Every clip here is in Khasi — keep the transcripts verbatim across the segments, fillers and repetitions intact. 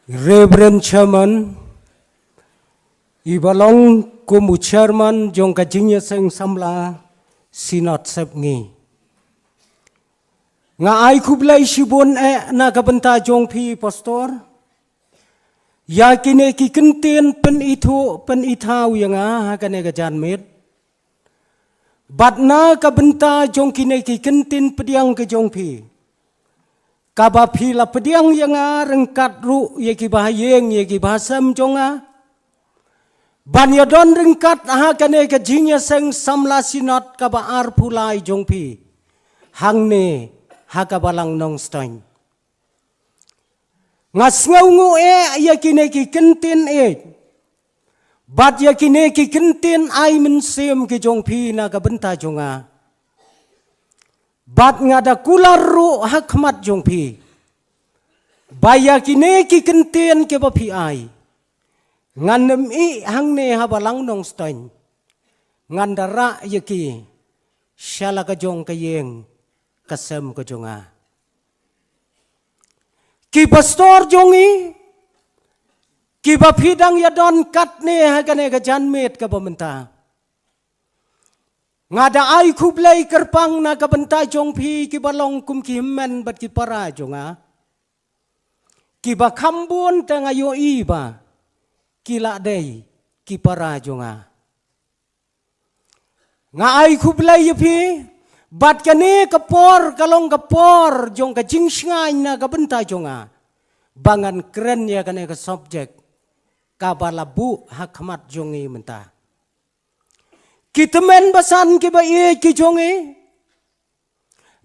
Reverend Chairman, i ba long kum u Chairman jong ka Jingïaseng Samla Synod Sepngi. Nga ai khublei shibun eh na ka bynta jong phi Pastor. Ïa kine ki kyntien pynithuh pynithaw ïa nga ha kane ka janmiet. Bad na ka bynta jong kine ki kyntien pdiang ka jong phi, kaba phi la pdiang ïa nga ryngkat ruh ïa ki ba ha ïing ïa ki ba ha sem jong nga, ban ïa don ryngkat ha kane ka Jingïaseng Samla Synod kaba arphew lai jong phi hangne ha ka Balang Nongstoiñ. Nga sngewnguh eh ïa kine ki kyntien eh bad ïa kine ki kyntien ai mynsiem ki jong phi na ka bynta jong nga. Bad nga da kular ruh ha khmat jong phi ba ïa kine ki kyntien ki ba phi ai, ngan ym ïeh hangne ha Balang Nongstoiñ, ngan da rah ïa ki sha la ka jong ka ïing ka sem ka jong nga. Ki Pastor jong i, ki ba phi dang ïa don katne ha kane ka janmiet kaba mynta, nga da ai khublei kyrpang na ka bynta jong phi ki ba long kum ki hynmen bad ki para jong nga. Ki ba kham bun te nga ïohi ba ki la dei ki para jong nga. Nga ai khublei ïa phi bad kane ka por ka long ka por jong ka jingshngaiñ na ka bynta jong nga ba ngan kren ïa kane ka subject kaba la buh ha khmat jong i mynta. Ki tymmen basan ki ba ïeit ki jong i,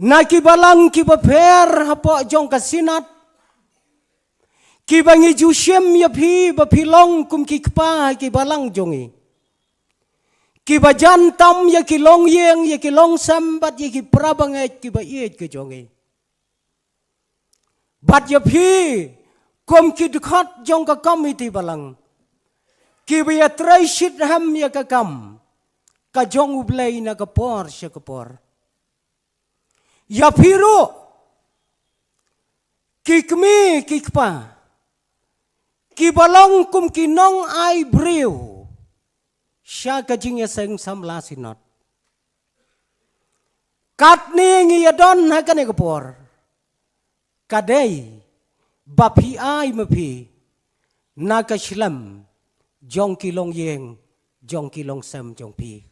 na ki balang ki ba pher hapoh jong ka Synod, ki ba ngi ju shim ïa phi ba phi long kum ki kpa ha ki balang jong i, ki ba jan tam ïa ki longïing ïa ki longsem bad ïa ki para bangeit ki ba ïeit ki jong i. Bad ïa phi kum ki dkhot jong ka komiti balang, ki ba ïa trei shit hem ïa ka kam ka jong U Blei na ka por sha ka por. Ïa phi ruh ki kmie ki kpa, ki ba long kum ki nongai briew sha ka Jingïaseng Samla Synod. Katne ngi ïa don ha kane ka por, ka dei ba phi ai ma phi na ka shlem jong ki longïing jong ki longsem jong phi.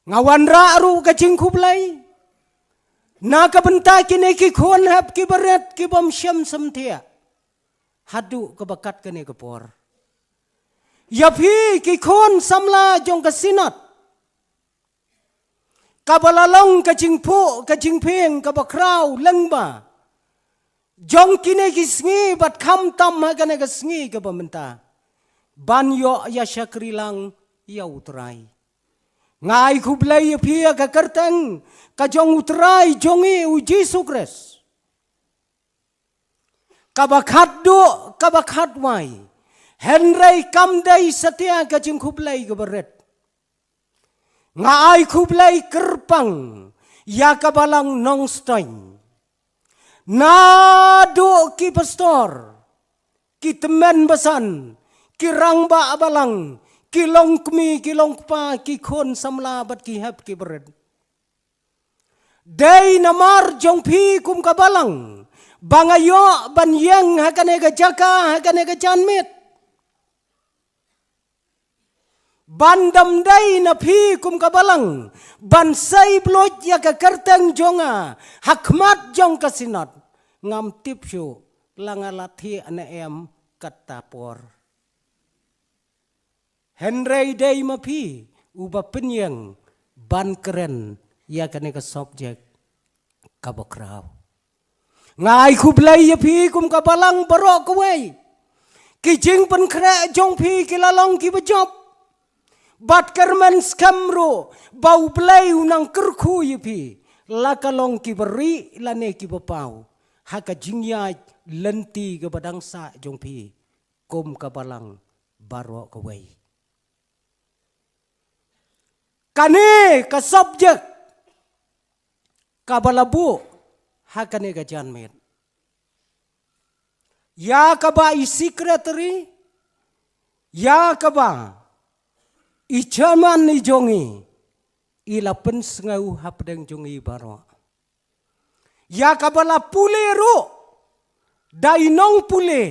Nga wanrah ruh ka jingkhublei na ka bynta kine ki khun hep ki barit ki bym shym shym thiah haduh kaba kat kane ka por. Ïa phi ki khun samla jong ka Synod, kaba la long ka jingphuh ka jingphieng kaba khraw lyngba jong kine ki sngi bad khamtam ha kane ka sngi kaba mynta, ban ïoh ïa shakri lang ïa U Trai. Nga ai khublei ïa phi ïa ka kyrteng ka jong U Trai jong i U Jisu Khrist, kaba khatduh kaba khatwai. Hynrei kam dei satia ka jingkhublei kaba rit. Nga ai khublei kyrpang ïa ka Balang Nongstoiñ, naduh ki pastor, ki tymmen basan, ki rangbah balang, ki longkmie ki longkpa, ki khun samla bad ki hep ki barit. Dei namar jong phi kum ka Balang ba nga ïoh ban ïeng ha kane ka jaka ha kane ka janmiet. Ban dam dei na phi kum ka Balang ban sei bluit ïa ka kyrteng jong nga ha khmat jong ka Synod, ngam tip shuh la nga la thiah ne em katta por. Hynrei dei ma phi uba pynïeng ban kren ïa kane ka subject kaba khraw. Nga ai khublei ïa phi kum ka Balang baroh kawei. Ki jingpynkhreh jong phi ki la long kiba jop. Bad kyrmen skhem ruh ba U Blei u nang kyrkhu ïa phi la ka long kiba rieh lane kiba paw ha ka jingïaid lynti kaba dang sah jong phi kum ka Balang baroh kawei. Kane ka subject kaba la buh ha kane ka janmiet, Ïa kaba i secretary, ïa kaba i chairman i jong i, i la pynsngew hapdeng jong i baroh. Ïa kaba la pule ruh da i nongpule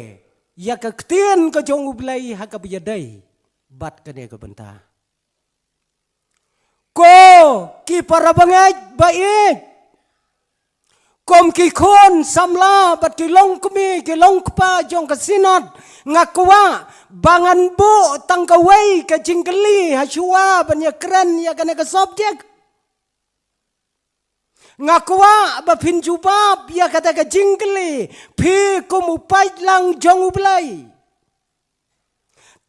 ïa ka ktien ka jong U Blei ha kaba ïadei bad kane ka bynta. Ko ki para bangeit ba ïeit, kum ki khun samla bad ki longkmie ki longkpa jong ka Synod, nga kwah ba ngan buh tang kawei ka jingkylli ha shuwa ban ïakren ïa kane ka subject. Nga kwah ba phin jubab ïa kata ka jingkylli, phi kum u paidlang jong U Blei.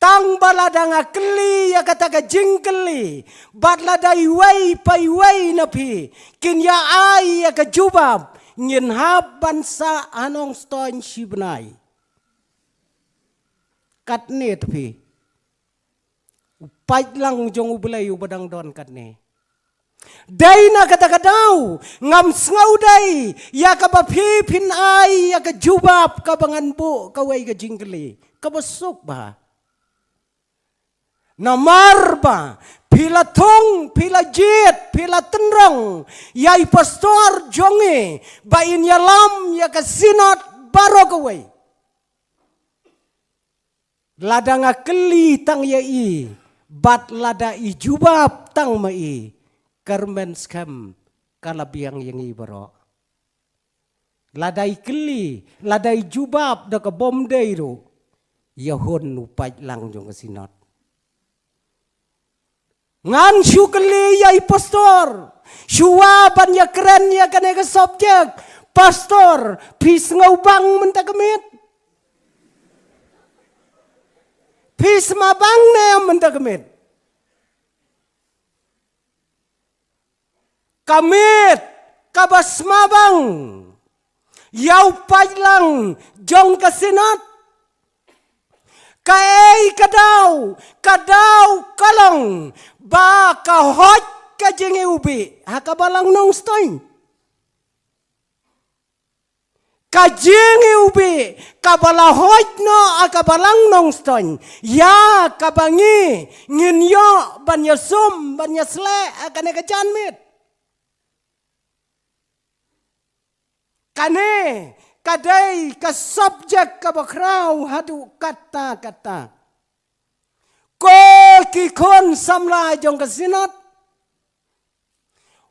Tang ba lada nga kylli ïa kata ka jingkylli, bad lada iwei pa iwei na phi kin ïa ai ïa ka jubab, ngin hap ban sah ha Nongstoiñ shi bnai. Katne te phi, u paidlang jong U Blei uba dang don katne. Dei na kata ka daw ngam sngewdei ïa kaba phi phin ai ïa ka jubab kaba ngan buh kawei ka jingkylli kaba suk bha. Namar ba phi la thung, phi la jied, phi la tynrong ïa i pastor jong i ba in ïalam ïa ka Synod baroh kawei. Lada nga kylli tang ïa i bad lada i jubab tang ma i, kyrmen skhem ka la biang ïa ngi baroh. Lada i kylli, lada i jubab da ka bym dei ruh, ïa hun u paidlang jong ka Synod. Ngan shu kylli ïa i pastor shuwa ban ïakren ïa kane ka subject. Pastor, phi sngewbang mynta ka miet? Phi sma bang ne em mynta ka miet? Ka miet kaba sma bang ïa u paidlang jong ka Synod. Kaei ka daw, ka daw ka long ba ka hoid ka jingiwbih ha ka Balang Nongstoiñ. Ka jingiwbih kaba la hoid noh ha ka Balang Nongstoiñ, ïa kaba ngi ngin ïoh ban ïasum ban ïasleh ha kane ka janmiet. Kane ka dei ka subject kaba khraw haduh katta katta. Ko ki khun samla jong ka Synod,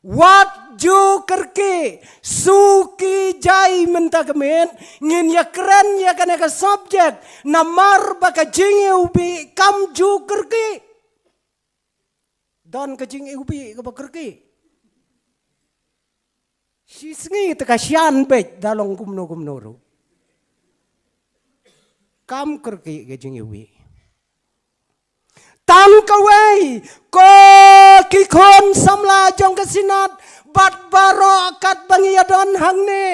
wat ju kyrkieh, suki jai mynta ka miet, ngin ïakren ïa kane ka subject, namar ba ka jingiwbih kam ju kyrkieh. Don ka jingiwbih kaba kyrkieh? Shisngi te ka shian beit da long kumno kumno ruh. Kam kyrkieh ka jingiwbih. Tang kawei, ko ki khun samla jong ka Synod bad baroh katba ngi ïadon hangne.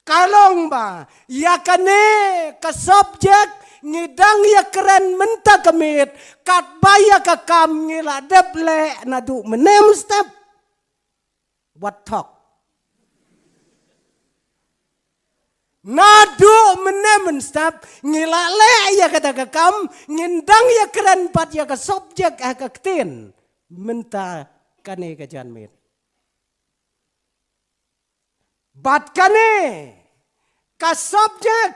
Ka long ba ïa kane ka subject ngi dang ïakren mynta ka miet, katba ïa ka kam ngi la dep leh naduh mynne mynstep. Wat thok. Naduh mynne mynstep ngi la leh ïa kata ka kam, ngin dang ïakren pat ïa ka subject ha ka ktien mynta kane ka janmiet. Bad kane ka subject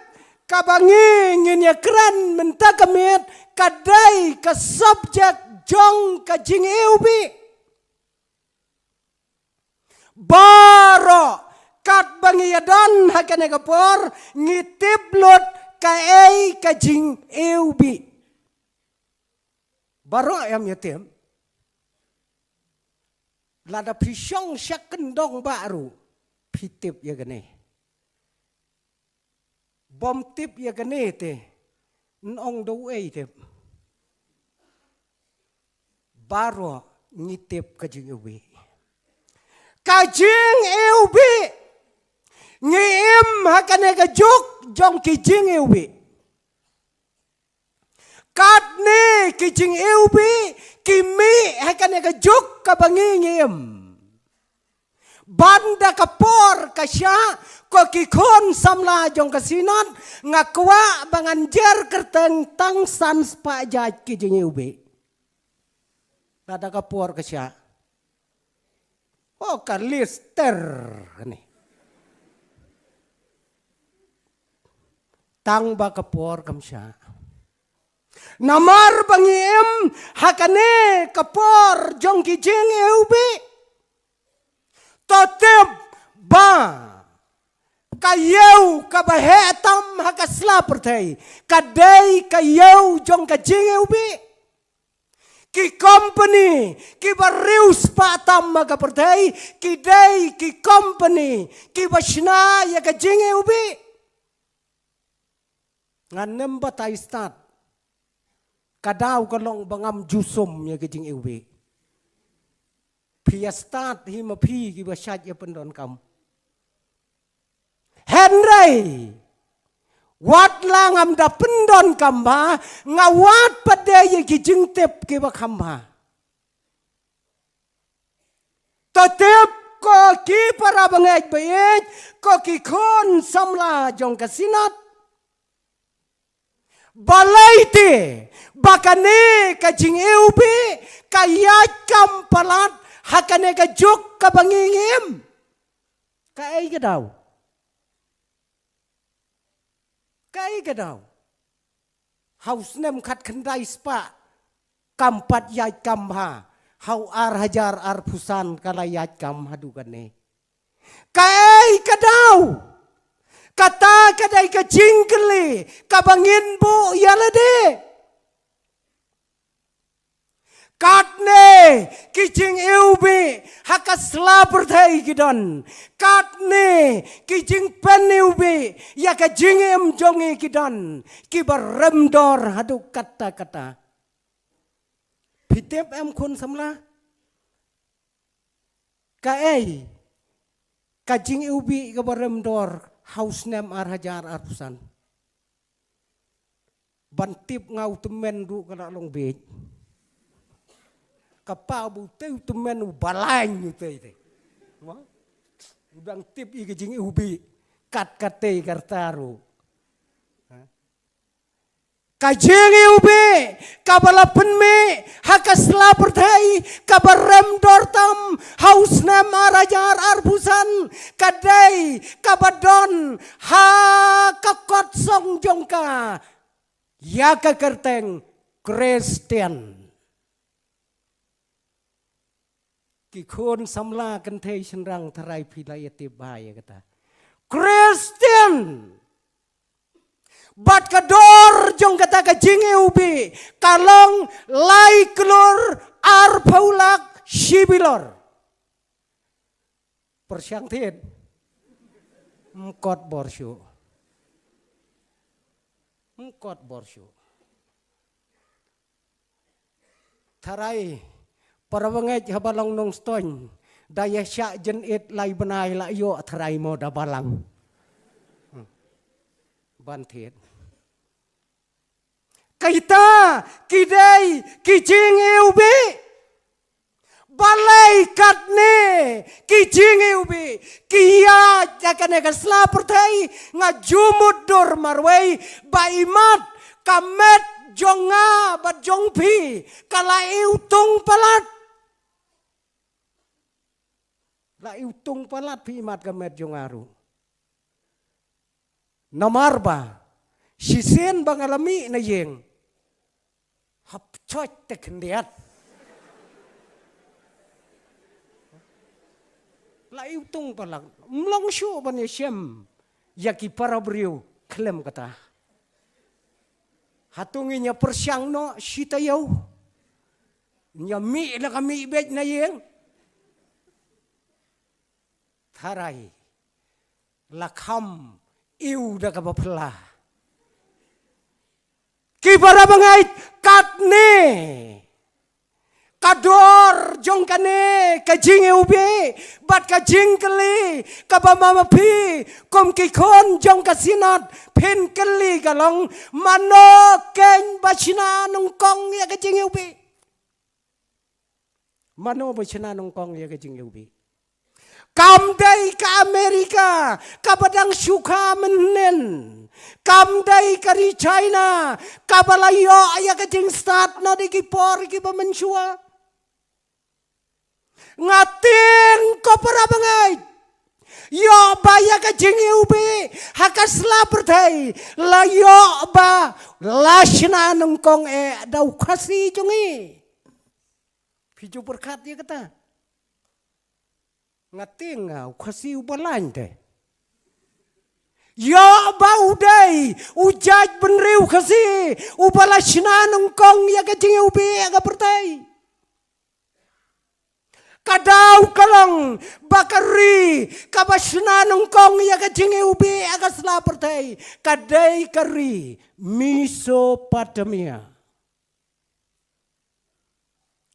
kaba ngi ngin ïakren mynta ka miet ka dei ka subject jong ka jingiwbih. Baroh katba ngi ïadon ha kane ka por ngi tip lut kaei ka jingiwbih. Baroh em ïa tip. Lada phi shong sha kyndong bah ruh phi tip ïa kane. Bym tip ïa kane te, nong da uei tip. Baroh ngi tip ka jingiwbih. Ka jingiwbih. Ngi im ha kane ka juk jong ki jingiwbih. Katne ki jingiwbih ki mih ha kane ka juk kaba ngi ngi im. Ban da ka por ka shah, ko ki khun samla jong ka Synod, nga kwah ba ngan jer kyrteng tang san spah jait ki jingiwbih. Lada ka por ka shah. Oh, ka list ter ni. Tang ba ka por kam shah. Namar ba ngi im ha kane ka por jong ki jingiwbih. To tip ba ka ïew kaba heh tam ha ka sla pyrthei ka dei ka ïew jong ka jingiwbih. Ki company kiba riewspah tam ha ka pyrthei ki dei ki company kiba shna ïa ka jingiwbih. Ngan nym batai stad. Ka daw ka long ba ngam ju sum ïa ka jingiwbih. Phi ïa stad hi ma phi kiba shait ïa pyndonkam. Hynrei wat la ngam da pyndonkam bha, nga wad pat de ïa ki jingtip kiba kham bha. To tip ko ki para bangeit baieit, ko ki khun samla jong ka Synod. Balei te ba kane ka jingiwbih ka ïaid kam palat ha kane ka juk kaba ngi im? Kaei ka daw? Kaei ka daw? Ha u snem khatkhyndai spah kam pat ïaid kam bha. Ha u ar hajar arphew san ka la ïaid kam haduh kane. Kaei ka daw? Kata ka dei ka jingkylli kaba ngin buh ïa lade. Katne ki jingiwbih ha ka sla pyrthei ki don. Katne ki jingpyniwbih ïa ka jingim jong ngi ki don, kiba rem dor haduh katta katta. Phi tip em khun samla? Kaei ka jingiwbih kaba rem dor ha u snem ar hajar arphew san? Ban tip nga u tymmen ruh ka la long bieit. Ka pa bu te u tymmen u balain u te te. Ma? U dang tip ïa ka jingiwbih kat kat te ka rta ruh. Ha? Ka jingiwbih kaba la pynmih ha ka sla pyrthei kaba rem dor tam ha u snem ar hajar arphew san ka dei kaba don ha ka kot song jong ka ïa ka kyrteng Khristan. Ki khun samla kynthei shynrang, tharai phi la ïa tip bha ïa kata. Khristan. Bad ka dor jong kata ka jingiwbih ka long lai klur arphew lak shi bilor. Pyrshang thied. Mkot bor shuh. Mkot bor shuh. Tharai para bangeit haba long Nongstoiñ da ïa shah jynit lai bnai la ïoh tharai mo da balang. Hmm. Ban thied. Kita ki dei ki jingiwbih. Balei katne ki jingiwbih ki ïaid ha kane ka sla pyrthei? Nga ju mutdur marwei ba imat ka met jong nga bad jong phi ka la iwtung palat. La iwtung palat phi imat ka met jong nga ruh. Namar ba shisien ba nga la mih na ïing, hap choit te khyndiat. La iwtung palat, mlong shuh ban ïashem ïa ki para briew khlem kata. Hato ngin ïa pyrshang noh shi taïew? Ngin ïa mih la ka mih beit na ïing. Tharai la kham ïoh da kaba phylla. Ki para bangeit, katne ka dor jong kane ka jingiwbih bad ka jingkylli kaba ma ma phi kum ki khun jong ka Synod phin kylli ka long, mano keiñ ba shna nyngkong ïa ka jingiwbih? Mano ba shna nyngkong ïa ka jingiwbih? Kam dei ka America kaba dang shu kha mynhynnin. Kam dei ka ri China kaba la ïoh ïa ka jingstad na ki por kiba mynshuwa. Nga tieng ko para bangeit, ïoh ba ïa ka jingiwbih ha ka sla pyrthei la ïoh ba la shna nyngkong eh da u Khasi jong ngi. Phi ju pyrkhat ïa kata? Nga tieng nga u Khasi uba lain te. Ïoh ba u dei u jaitbynriew Khasi uba la shna nyngkong ïa ka jingiwbih ha ka pyrthei. Ka daw ka long ba ka ri kaba shna nyngkong ïa ka jingiwbih ha ka sla pyrthei ka dei ka ri Mesopotamia.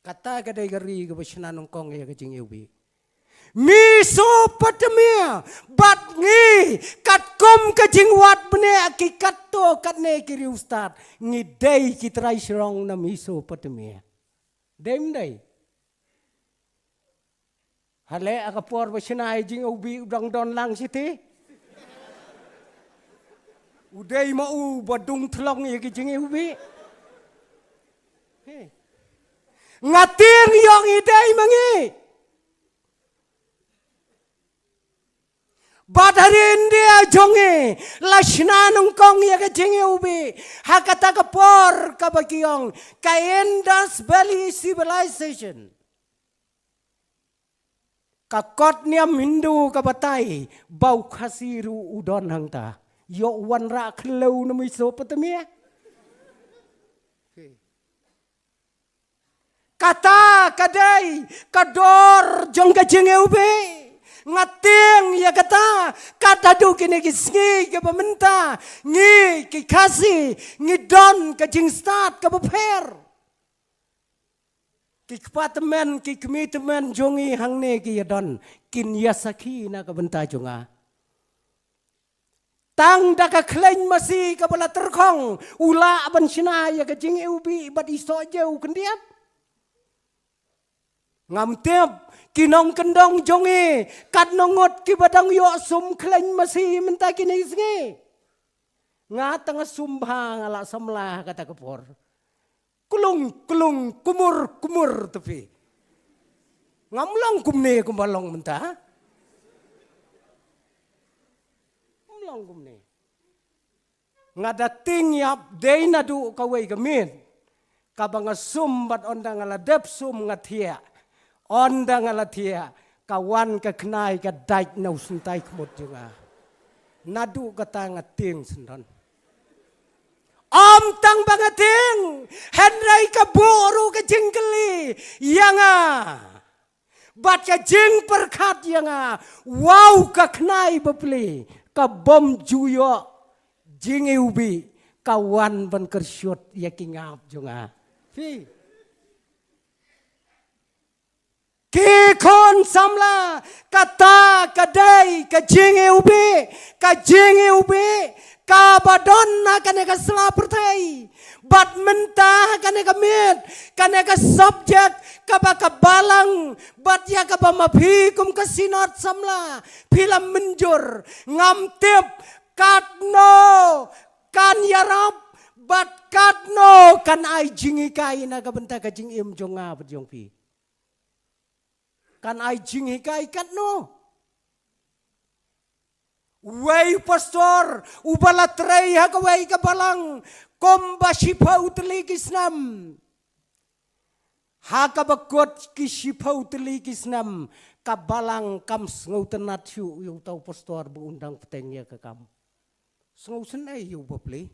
Kata ka dei ka ri kaba shna nyngkong ïa ka jingiwbih. Mesopotamia, bad ngi katkum ka jingwad bniah ki katto katne ki riewstad, ngi dei ki trai shrong na Mesopotamia. Dei ym dei? Hale ha ka por ba shna ïa ka jingiwbih u dang don lang shiti. U dei ma u ba dung thlong ïa ka jingiwbih. He. Nga tieng ïoh ngi dei ma ngi. Bad ha ri India jong ngi la shna nyngkong ïa ka jingiwbih ha kata ka por kaba ki ong ka Indus Valley Civilization. Ka kot niam Hindu ka batai ba u Khasi ruh u don hangta. Ïoh wanrah khyllew na Mesopotamia. Kata ka dei ka dor jong ka jingiwbih. Nga tieng ïa kata, kat haduh kine ki sngi kiba mynta ngi ki Khasi ngi don ka jingstad kaba pher. Ki kpa tymmen, ki kmie tymmen jong ngi hangne ki ïa don, kin ïa sakhi na ka bynta jong nga. Tang da ka khleiñ masi kaba la tyrkhong u lah ban shna ïa ka jingiwbih bad i soh jeu khyndiat. Ngam tip ki nongkyndong jong ngi katno ngut kiba dang ïoh sum khleiñ masi mynta kine ki sngi. Nga tang nga sum bha nga la samla ha kata ka por. Klung klung kumur kumur te phi. Ngam long kumne kumba long mynta. Ngam long kumne. Nga da tieng ïap dei naduh kawei ka miet kaba nga sum bad ynda nga la dep sum nga thiah. Ynda nga la thiah ka wan ka khnai ka dait na u syntai khmut jong nga. Naduh kata nga tieng syndon. Ym tang ba nga tieng, hynrei ka buh ruh ka jingkylli ïa nga bad ka jingpyrkhat ïa nga, wow ka khnai bapli kabym ju ïoh jingiwbih ka wan ban kyrshut ïa ki ngap jong nga. Phi. Ki khun samla, kata ka dei ka jingiwbih, ka jingiwbih kaba don ha kane ka sla pyrthei. Bad mynta ha kane ka miet, kane ka subject kaba ka balang bad ïa kaba ma phi kum ka synod samla phi la mynjur, ngam tip katno kan ïarap bad katno kan ai jinghikai na ka bynta ka jingim jong nga bad jong phi. Kan ai jinghikai katno? Uwei u pastor uba la trei ha kawei ka balang kumba shiphew tylli ki snem. Ha kaba kut ki shiphew tylli ki snem ka balang kam sngewtynnat shuh ïa uta u pastor ba un dang bteng ïa ka kam. Sngewsynei ïa u bapli.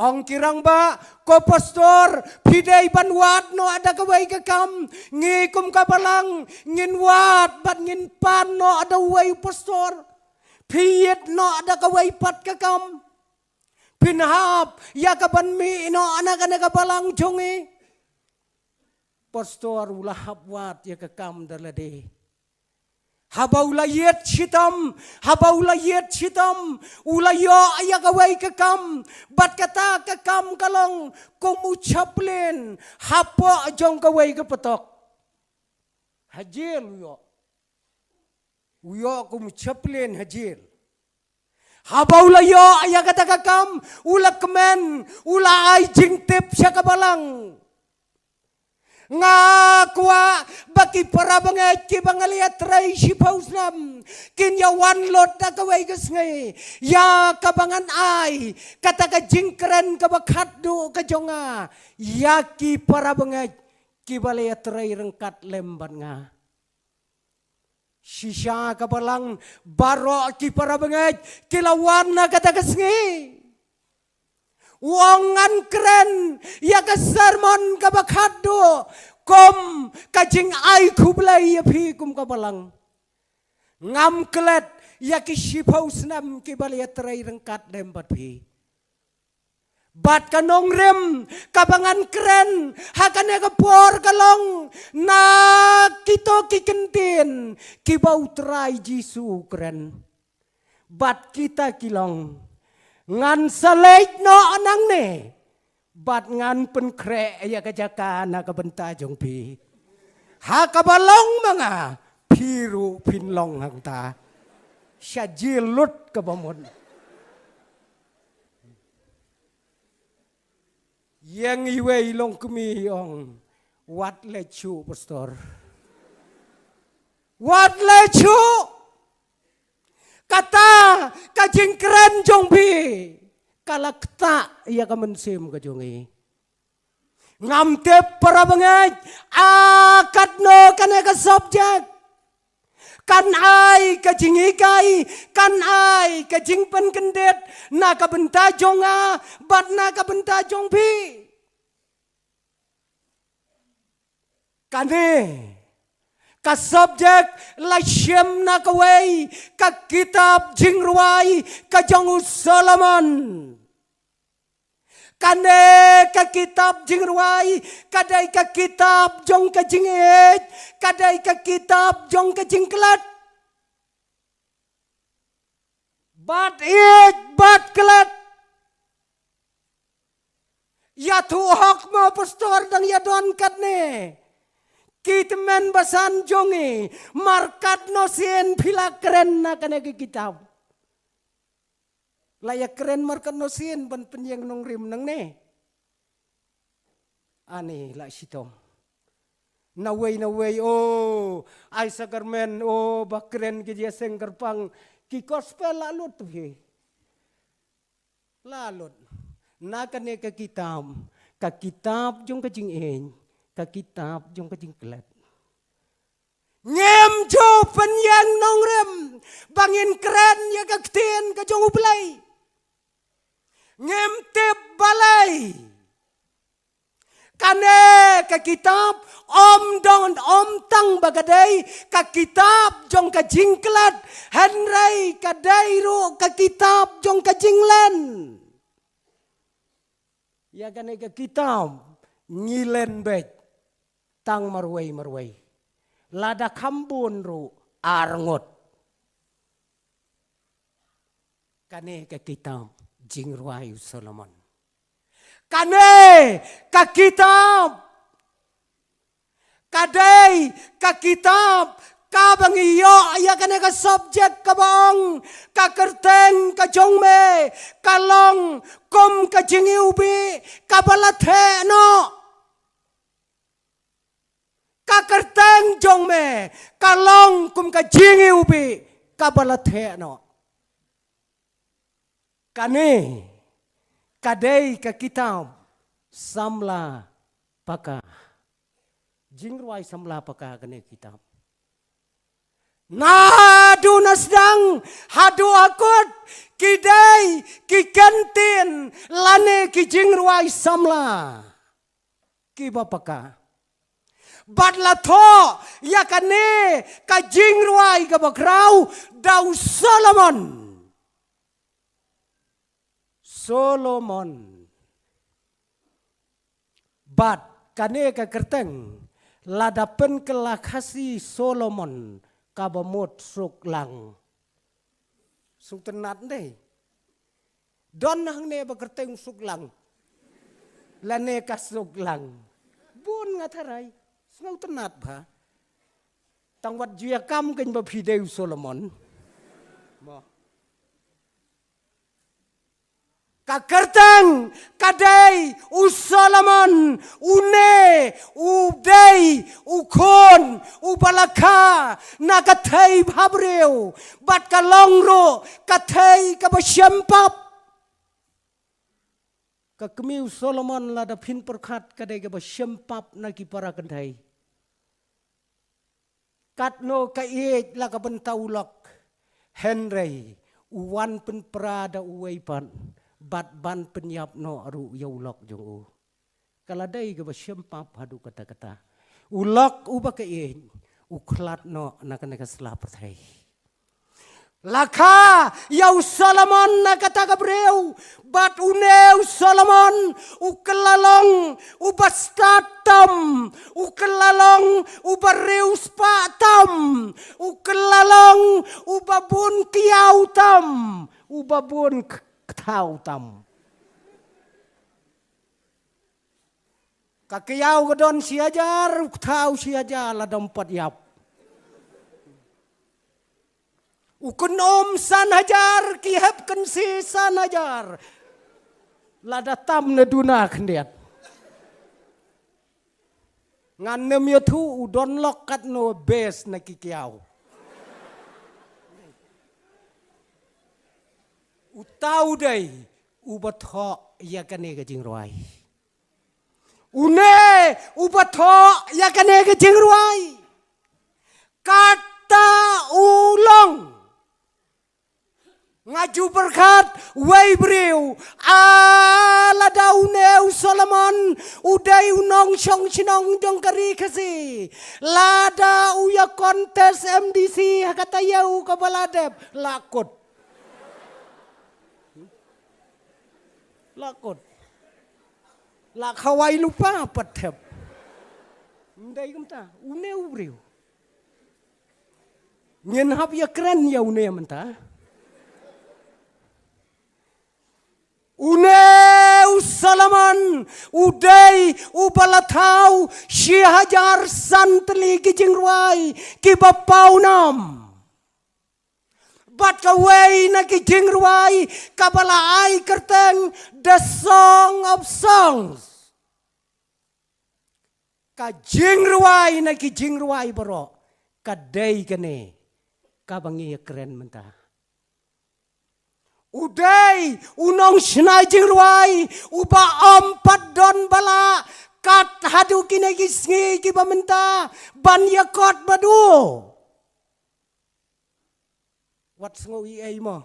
Ong ki rangbah, ko pastor, phi dei ban wad noh da kawei ka kam, ngi kum ka balang ngin wad bad ngin pan noh da uwei u pastor. Phi ïit noh da kawei pat ka kam. Phin hap ïa ka ban mih noh na kane ka balang jong ngi. Pastor u la hap wad ïa ka kam da lade. Haba u la ïit shitom, haba u la ïit shitom, u la ïoh ïa kawei ka kam, bad kata ka kam ka long kum u chaplain hapoh jong kawei ka patok. Ha jel u ïoh. U ïoh kum chaplain ha jel. Haba u la ïoh ïa kata ka kam, u la kmen, u la ai jingtip sha ka balang. Nga kwah ba ki para bangeit kiba nga la ïatrei shiphew snem kin ïa wan lut da kawei ka sngi ïa kaba ngan ai kata ka jingkren kaba khatduh ka jong nga ïa ki para bangeit kiba la ïatrei ryngkat lem bad nga. Shisha ka balang, baroh ki para bangeit ki la wan ha kata ka sngi. U ong ngan kren ïa ka sermon kaba khatduh kum ka jingai khublei ïa phi kum ka balang. Ngam klet ïa ki shiphew snem kiba la ïatrei ryngkat lem bad phi. Bad ka nongrim kaba ngan kren ha kane ka por ka long na kito ki kyntien kiba U Trai Jisu u kren. Bad kita ki long, ngan sa leit noh nangne bad ngan pynkhreh ïa ka jaka na ka bynta jong phi. Ha kaba long ma nga, phi ruh phin long hangta. Sha jel lut kaba mut. Ïeng iwei i longkmie i ong, wat leit shuh, Pastor. Wat leit shuh. Kata ka jingkren jong phi ka la ktah ïa ka mynsiem ka jong i. Ngam tip para bangeit, a katno kane ka subject kan ai ka jinghikai, kan ai ka jingpynkyndit na ka bynta jong nga bad na ka bynta jong phi. Kane ka subject la shim na kawei ka kitab jingrwai ka jong u Solomon. Kane ka kitab jingrwai ka dei ka kitab jong ka jingïeit, ka dei ka kitab jong ka jingklet. Bad ïeit bad klet. Ïathuh hok mo Pastor, dang ïadon katne. Ki tymmen basan jong i, markat nosien phi la kren na kane ka kitab. La ïa kren markat nosien ban pynïeng nongrim nangne. Ani la shitom. Nawei nawei, oh, ai sakramen, oh, ba kren ki jia seng kyrpang, ki gospel la lut tu hi. La lut. Na kane ka kitab, ka kitab jong ka jingïeit, ka kitab jong ka jingklet. Ngim ju pynïeng nongrim ba ngin kren ïa ka ktien ka jong U Blei. Ngim tip balei. Kane ka kitab ym don, ym tang ba ka dei ka kitab jong ka jingklet, hynrei ka dei ruh ka kitab jong ka jinglen. Ïa kane ka kitab ngi len beit tang marwei marwei. Lada kham bun ruh ar ngut. Kane ka kitab jingrwai u Solomon. Kane ka kitab ka dei ka kitab kaba ngi ïoh ïa kane ka subject kaba ong ka kyrteng ka jong me ka long kum ka jingiwbih kaba la theh noh. Ka kyrteng jong me ka long kum ka jingiwbih kaba la theh noh. Kane ka dei ka kitab samla paka. Jingrwai samla paka kane kitab. Naduh na sdang haduh ha kut ki dei ki kyntien lane ki jingrwai samla kiba paka. Bad la thoh ïa kane ka jingrwai kaba khraw da u Solomon. Solomon. Bad kane ka kyrteng lada pynkylla Khasi Solomon kaba mut suk lang. Suk tynnat ndei. Don hangne ba kyrteng suk lang. Lane ka suk lang. Bun nga tharai. Sngew tynnat bha. Tang wat ju ïa kam kein ba phi dei u Solomon. Mo. Ka kyrteng ka dei u Solomon, une u dei u khun uba la kha na ka thei bhabriew, bad ka long ruh ka thei kaba shem pap. Ka kmie u Solomon, lada phin pyrkhat, ka dei kaba shem pap na ki para kynthei. Katno ka ïeit la ka bynta u lok, hynrei u wan pynpra da uwei pat, bad ban pynïap noh ruh ïa u lok jong u. Ka la dei kaba shem pap haduh katta katta. U lok uba ka ïeit u khlad noh na kane ka sla pyrthei. La kha ïa u Solomon na kata ka briew, bad une u Solomon u kylla long uba stad tam, u kylla long uba riewspah tam, u kylla long uba bun kiaw tam, uba bun k-, kthaw tam. Ka kiaw ka don shi hajar, u kthaw shi hajar, la dang pat ïap. U kynum san hajar, ki hep kynsi san hajar. Lada tam na duna khyndiat. Ngan nym ïathuh u don lok katno best na ki kiaw. Uta u dei uba thoh ïa kane ka jingrwai. Une uba thoh ïa kane ka jingrwai. Kata u long. Nga ju pyrkhat wei briew, a lada une u Solomon u dei u nongshong shnong jong ka ri Khasi, lada u ïa contest M D C ha ka taïew kaba la dep, la kut. La kut. La khawai lypa pat thep. Ym dei kumta, une u briew. Ngin hap ïa kren ïa une mynta. Une u Solomon u dei uba la thaw shi hajar san tylli ki jingrwai kiba paw nam. Bad kawei na ki jingrwai kaba la ai kyrteng The Song of Songs. Ka jingrwai na ki jingrwai baroh ka dei kane kaba ngi ïa kren mynta. U dei u nongshna jingrwai uba ym pat don ba lah kat haduh kine ki sngi kiba mynta ban ïa kot badu. Wat sngew ei ei mo.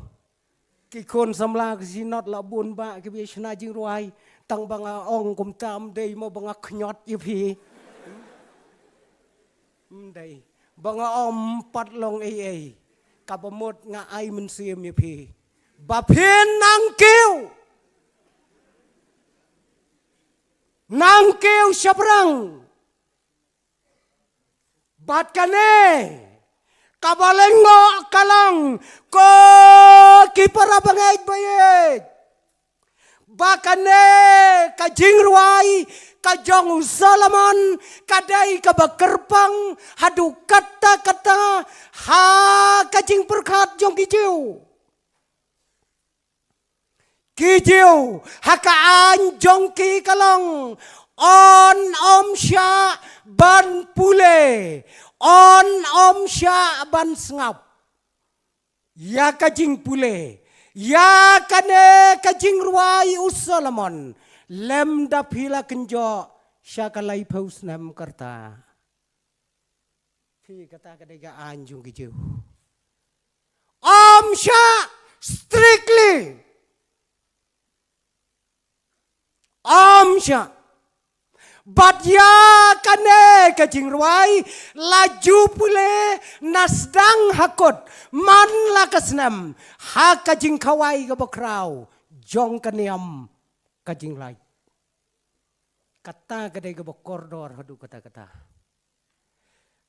Ki khun samla ki Synod la bun bah kiba shna jingrwai. Tang ba nga ong kumta ym dei mo ba nga khñiot ïa phi. Ym dei. Ba nga ym pat long ei ei. Kaba mut nga ai mynsiem ïa phi. Ba phin nang kiew. Nang kiew shaphrang. Bad kane kaba lyngngoh ka long, ko ki para bangeit ba ïeit, ba kane ka jingrwai ka jong u Solomon ka dei kaba kyrpang haduh katta katta ha ka jingpyrkhat jong ki Jiw. Ki Jiw ha ka aiñ jong ki ka long, yn ym shah ban pule, yn ym shah ban sngap ïa ka jingpule ïa kane ka jingrwai u Solomon. Lymda phi la kynjoh sha ka laiphew snem ka rta. Phi, kata ka dei ka aiñ jong ki Jiw. Ym shah, strictly. Ym shah. Bad ïa kane ka jingrwai la ju pule na sdang ha kut man la ka snem ha ka jingkhawai kaba khraw jong ka niam ka jinglait. Kata ka dei kaba kordor haduh katta katta.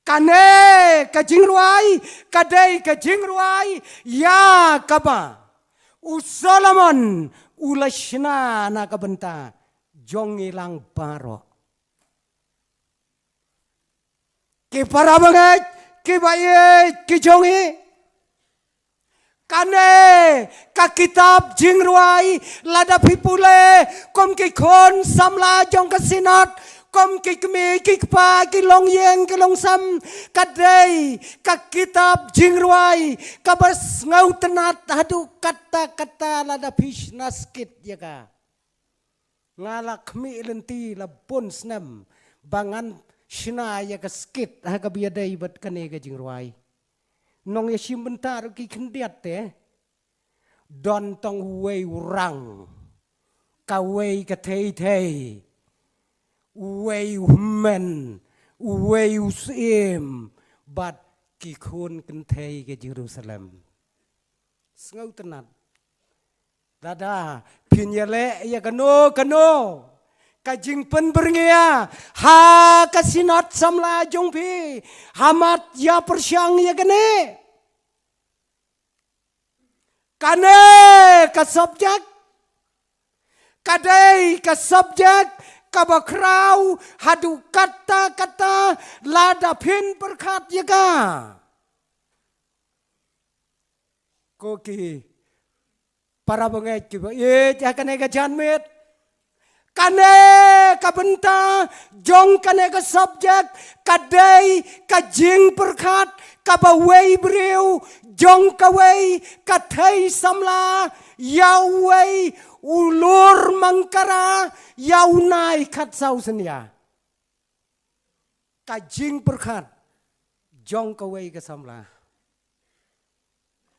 Kane ka jingrwai ka dei ka jingrwai ïa kaba u Solomon u la shna na ka bynta jong ngi lang baroh. Ki para bangeit, Ki ba ïeit ki jong ngi. Kane ka kitab jingrwai lada phi pule kum ki khun samla jong ka Synod, kum ki kmie ki kpa ki longïing ki longsem, ka dei ka kitab jingrwai kaba sngewtynnat haduh katta katta lada phi shna skit ïa ka. Nga la khmih lynti la bun snem ba ngan shna ïa ka skit ha kaba ïadei bad kane ka jingrwai. Nongïashim bynta ruh ki khyndiat te. Don tang uwei u rang, kawei ka thei thei, uwei u hynmen, uwei u syiem, bad ki khun kynthei ka Jerusalem. Sngewtynnat. Lada phin ïaleh ïa kano kano ka jingpynbyrngia ha ka Synod samla jong phi, ha mat ïa pyrshang ïa kane. Kane ka subject ka dei ka subject kaba khraw haduh katta katta lada phin pyrkhat ïa ka. Ko ki para bangeit kiba ïeit ha kane ka janmiet. Kane ka bynta jong kane ka subject ka dei ka jingpyrkhat kaba wei briew jong kawei ka thei samla ïa uwei u lur mangkara ïa u nai khatsaw synñia. Ka jingpyrkhat jong kawei ka samla.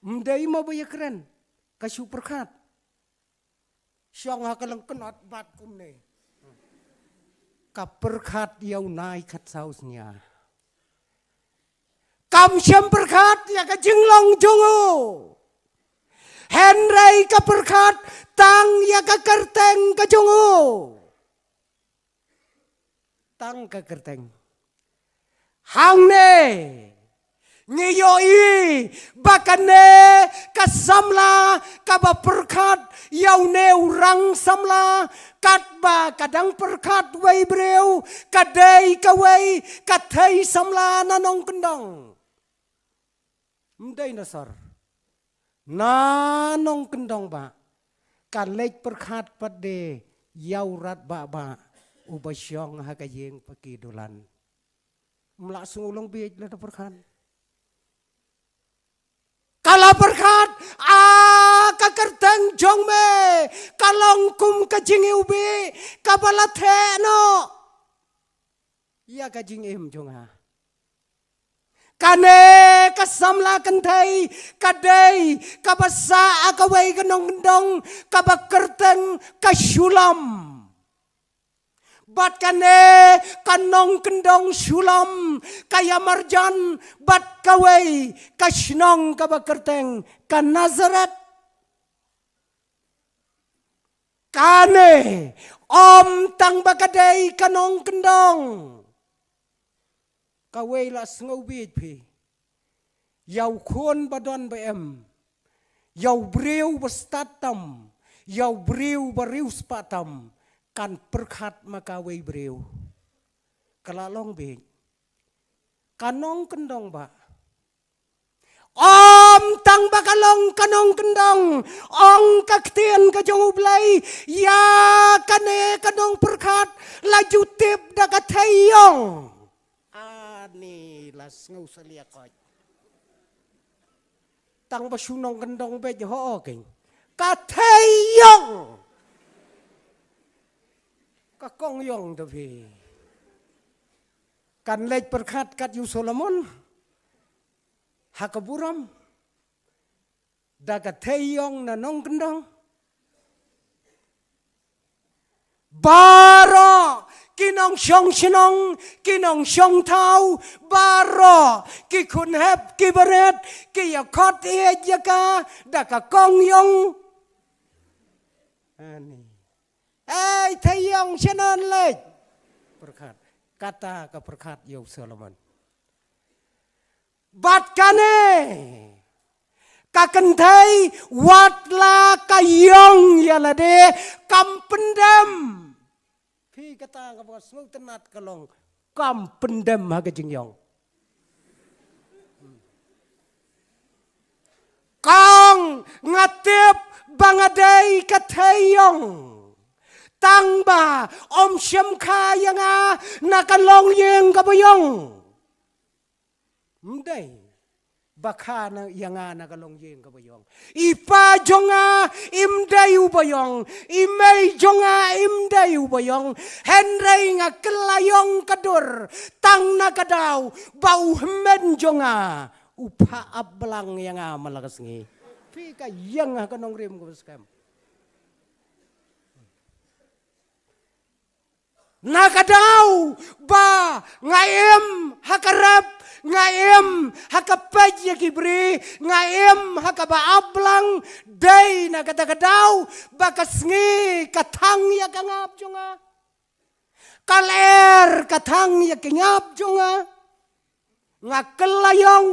Ym dei mo ba ïakren, ka shu pyrkhat. Shong ha ka lyngknot bad kumne. Ka pyrkhat ïa u nai khatsaw synñia. Kam shym pyrkhat ïa ka jinglong jong u. Hynrei ka pyrkhat tang ïa ka kyrteng ka jong u. Tang ka kyrteng. Hangne ngi ïohi ba kane ka samla kaba pyrkhat ïa une u rang samla, katba ka dang pyrkhat wei briew, ka dei kawei ka thei samla na nongkyndong. Ym dei na sor, na nongkyndong ba ka leit pyrkhat pat de ïa u rat ba ba uba shong ha ka ïing paki dulan. Ym lah sngew long bieit lada pyrkhat. Ka la pyrkhat, a ka kyrteng jong me ka long kum ka jingiwbih kaba la theh noh ïa ka jingim jong nga. Kane ka samla kynthei ka dei kaba sah ha kawei ka nongkyndong kaba kyrteng ka Shulam. Bad kane ka nongkyndong Shulam ka ïamarjan bad kawei ka shnong kaba kyrteng ka Nazareth. Kane ym tang ba ka dei ka nongkyndong. Kawei lah sngew bieit phi. Ïa u khun ba don ba em, ïa u briew ba stad tam, ïa u briew ba riewspah tam, kan pyrkhat ma kawei briew. Ka la long bieit. Ka nongkyndong ba Ym tang ba ka long ka nongkyndong, ong ka ktien ka jong U Blei, ïa kane ka nongpyrkhat la ju tip da ka theiïong. Ani la sngew salia koit. Tang ba shu nongkyndong beit ho keiñ. Ka theiïong. Ka kongïong da phi. Kan leit pyrkhat kat ïa u Solomon ha ka burom da ka theiïong na nongkyndong. Baroh ki nongshong shnong, ki nongshong thaw, baroh ki khun hep ki barit ki ïa khot ïeit ïa ka da ka kongïong. Ani. Ei, theiïong, sha nan leit. Pyrkhat. Kata ka pyrkhat ïa u Solomon. Bad kane ka kynthei wat la ka ïong ïa lade kam pyndem. Phi kata kaba sngewtynnat ka long kam pyndem ha ka jingïong. Ong, nga tip ba nga dei ka thei ïong. Tang ba ym shim kha ïa nga na ka longïing kaba ïong. Ym dei ba kha na ïa nga na ka longïing kaba ïong. I pa jong nga im dei uba ïong. I mei jong nga im dei uba ïong. Hynrei nga kylla ïong ka dur tang na ka daw ba u hynmen jong nga u phah ap blang ïa nga man la ka sngi. Phi ka ïeng ha ka nongrim kaba skhem. Na ka daw ba nga im ha ka rep, nga im ha ka peit ïa ki bri, nga im ha kaba ap blang, dei na kata ka daw ba ka sngi ka thang ïa ka ngap jong nga. Ka lyer ka thang ïa ka ngap jong nga. Nga kylla ïong.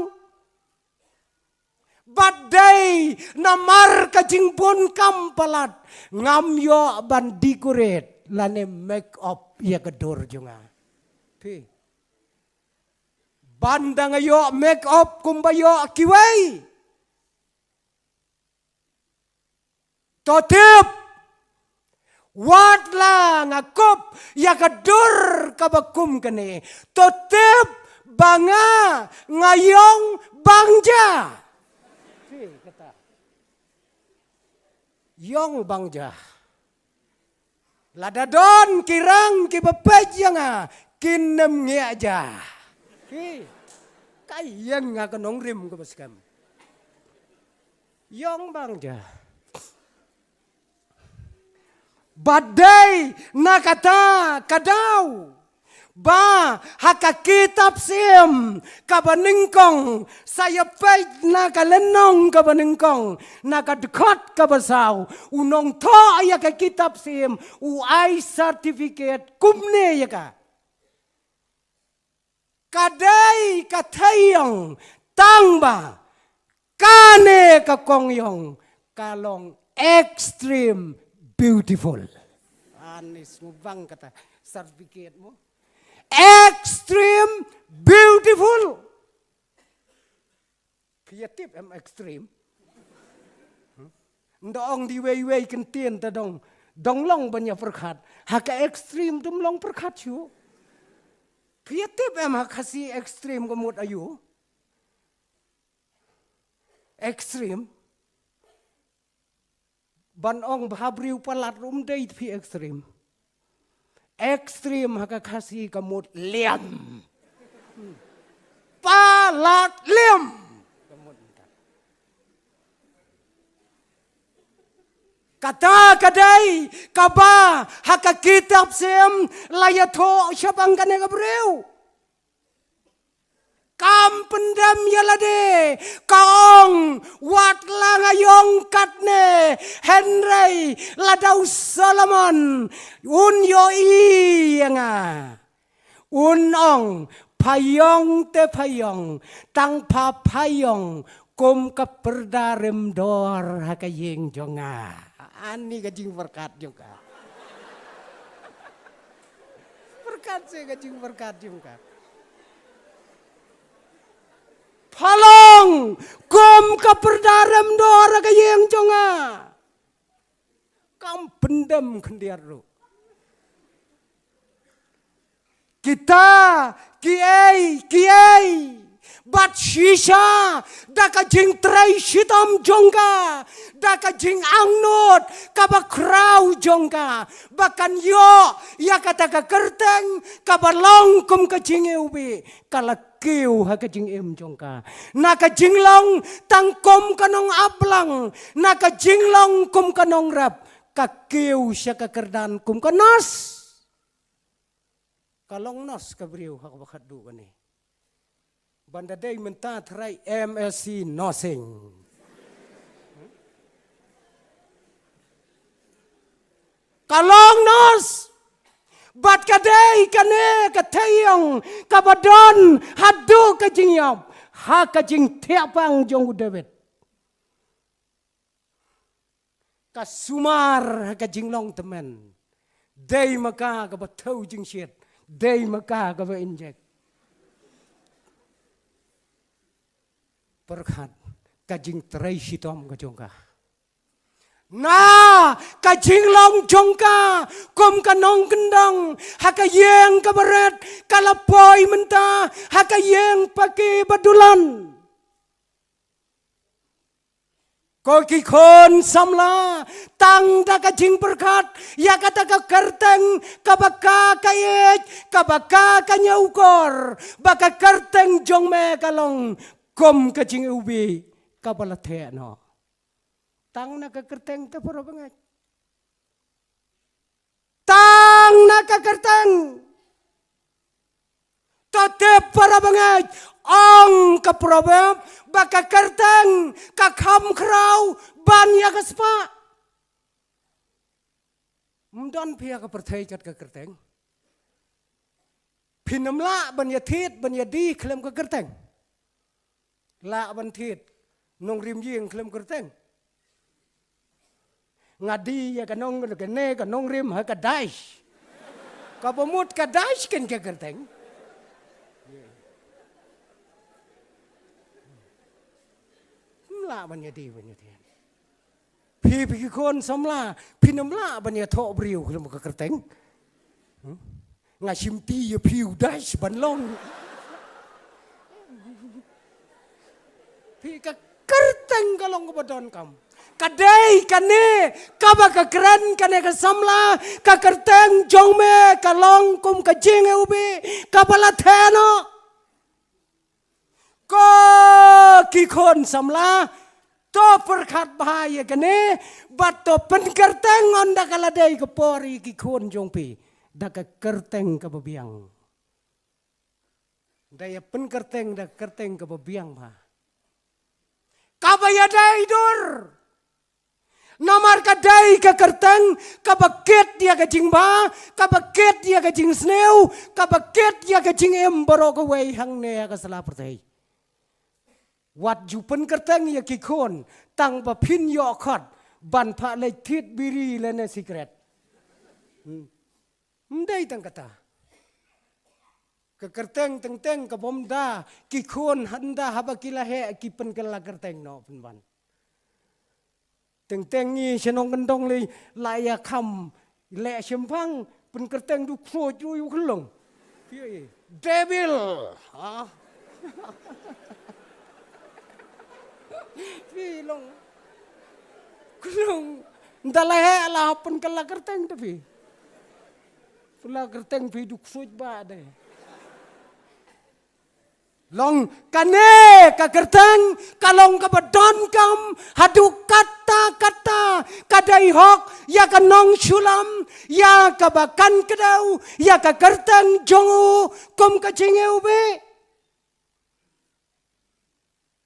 Bad dei namar ka jingbun kam palat ngam ïoh ban decorate lane make up ïa ka dur jong nga. Phi. Ban da nga ïoh make up kumba ïoh kiwei. To tip, wat la nga kup ïa ka dur kaba kum kane. To tip ba nga, nga ïong bang ja. Phi kata. Ïong bang ja. Lada don ki rang kiba peit ïa nga, kin ym ngiah ja. Phi. Ka ïeng ha ka nongrim kaba skhem. Ïong bang ja. Bad dei na kata ka daw ba ha ka kitab Syiem kaba nyngkong, sa ïa peit na ka lynnong kaba nyngkong, na ka dkhot kaba saw, u nongthoh ïa ka kitab Syiem u ai certificate kumne ïa ka. Ka dei ka thei ïong, tang ba kane ka kong ïong ka long extreme beautiful. Ani sngewbang kata certificate mo. Extreme beautiful. Phi ïa tip em extreme? Hmm? Nda ong di wei wei kyntien ta dong, dong long ban ïa pyrkhat. Ha ka extreme dum long pyrkhat shuh. Phi ïa tip em ha Khasi extreme ka mut aïu? Extreme. Ban ong ba ha briew palat ruh ym dei phi extreme. Extreme ha ka Khasi ka mut liam. Palat liam. Ka mut mynta. Kata ka dei kaba ha ka kitab Syiem la ïathuh shaphang kane ka briew. Kam pyndem ïa lade, ka ong, wat la nga ïong katne, hynrei lada u Solomon un ïohi ïa nga, un ong, pha ïong te pha ïong, tang pha pha ïong kum ka pyrda rem dor ha ka ïing jong nga. Ani ka jingpyrkhat jong ka. Pyrkhat se ka jingpyrkhat jong ka. Pha long kum ka pyrda rem dor ha ka ïing jong nga. Kam pyndem khyndiat ruh. Kita kiei kiei bad shisha da ka jingtrei shitom jong ka, da ka jingangnud kaba khraw jong ka, ba kan ïoh ïa kata ka kyrteng kaba long kum ka jingïewbih, ka la kiew ha ka jingim jong ka. Na ka jinglong tang kum ka nongap blang, na ka jinglong kum ka nongrep, ka kiew sha ka kyrdan kum ka nurse. Ka long nurse ka briew ha kaba khatduh kane. Ban da dei mynta tharai M S C nursing. Ka long nurse. Bad ka dei kane ka thei ïong kaba don haduh ka jingïap ha ka jingthiah pang jong u David. Ka sumar ha ka jinglong tymmen. Dei ma ka kaba thew jingshit. Dei ma ka kaba injek. Pyrkhat, ka jingtrei shitom ka jong ka. Na ka jinglong jong ka kum ka nongkyndong ha ka ïing kaba rit, ka la poi mynta ha ka ïing paki ba dulan. Ko ki khun samla, tang da ka jingpyrkhat ïa kata ka kyrteng kaba ka ka ïeit, kaba ka ka ñiewkor, ba ka kyrteng jong me ka long kum ka jingiwbih kaba la theh noh. Tang na ka kyrteng te para bangeit. Tang na ka kyrteng. To tip para bangeit, ong ka proverb ba ka kyrteng ka kham khraw ban ïa ka spah. Ym don phi ha ka pyrthei kat ka kyrteng. Phin ym lah ban ïa thied ban ïa die khlem ka kyrteng. Lah ban thied nongrim ïing khlem kyrteng. Nga die ïa ka nong, kane ka nongrim ha ka dais. Kaba mut ka dais kan ka kyrteng. Ym lah ban ïa die ban ïa thied. Phi, phi ki khun samla, phin ym lah ban ïathoh briew khlem ka kyrteng. Hmm? Nga shim ti ïa phi u dais ban long. Phi, ka kyrteng ka long kaba donkam. Ka dei kane kaba ka kren kane ka samla, ka kyrteng jong me ka long kum ka jingiwbih kaba la theh noh. Ko ki khun samla, to pyrkhat bha ïa kane, bad to pynkyrteng ynda ka la dei ka por ïa ki khun jong phi da ka kyrteng kaba biang. Da ïa pynkyrteng da ka kyrteng kaba biang bha. Kaba ïadei dur. Namar ka dei ka kyrteng kaba kit ïa ka jingbha, kaba kit ïa ka jingsniew, kaba kit ïa ka jingim baroh kawei hangne ha ka sla pyrthei. Wat ju pynkyrteng ïa ki khun tang ba phin ïoh khot ban phah leit thied biri lane sikret. Hmm. Ym dei tang kata. Ka kyrteng teng teng ka bym da, ki khun hynda haba ki la heh ki pynkylla kyrteng noh pynban. Teng teng ngi shnong kyndong lei la ïa kham leh shemphang pynkyrteng du ksuid ruh ïa u khyllung. Phi, devil. Ha? Phi long. Khyllung. Nda la heh la pynkylla kyrteng te phi. Kylla kyrteng phi du ksuid ba de. Long kane ka kyrteng ka long kaba donkam haduh katta katta, ka dei hok ïa ka nongshullam ïa kaba kan kdew ïa ka kyrteng jong u kum ka jingiwbih.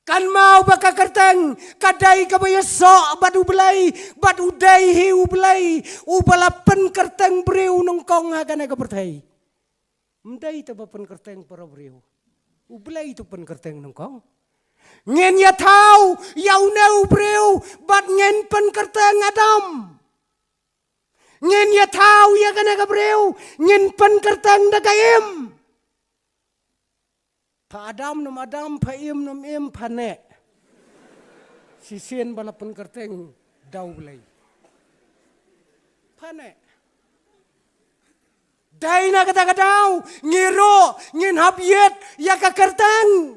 Kan mau ba ka kyrteng ka dei kaba ïasoh bad U Blei, bad u dei hi U Blei uba la pynkyrteng briew nyngkong ha kane ka pyrthei. Ym dei te ba pynkyrteng para briew. U Blei te pynkyrteng nyngkong. Ngin ïathaw ïa une u briew bad ngin pynkyrteng Adam. Ngin ïathaw ïa kane ka briew, ngin pynkyrteng da ka Im. Pha Adam nym Adam, pha Im nym Im, pha Neh. Shisien ba la pynkyrteng da U Blei. Pha Neh. Dei na kata ka daw ngi ruh ngin hap ïit ïa ka kyrteng.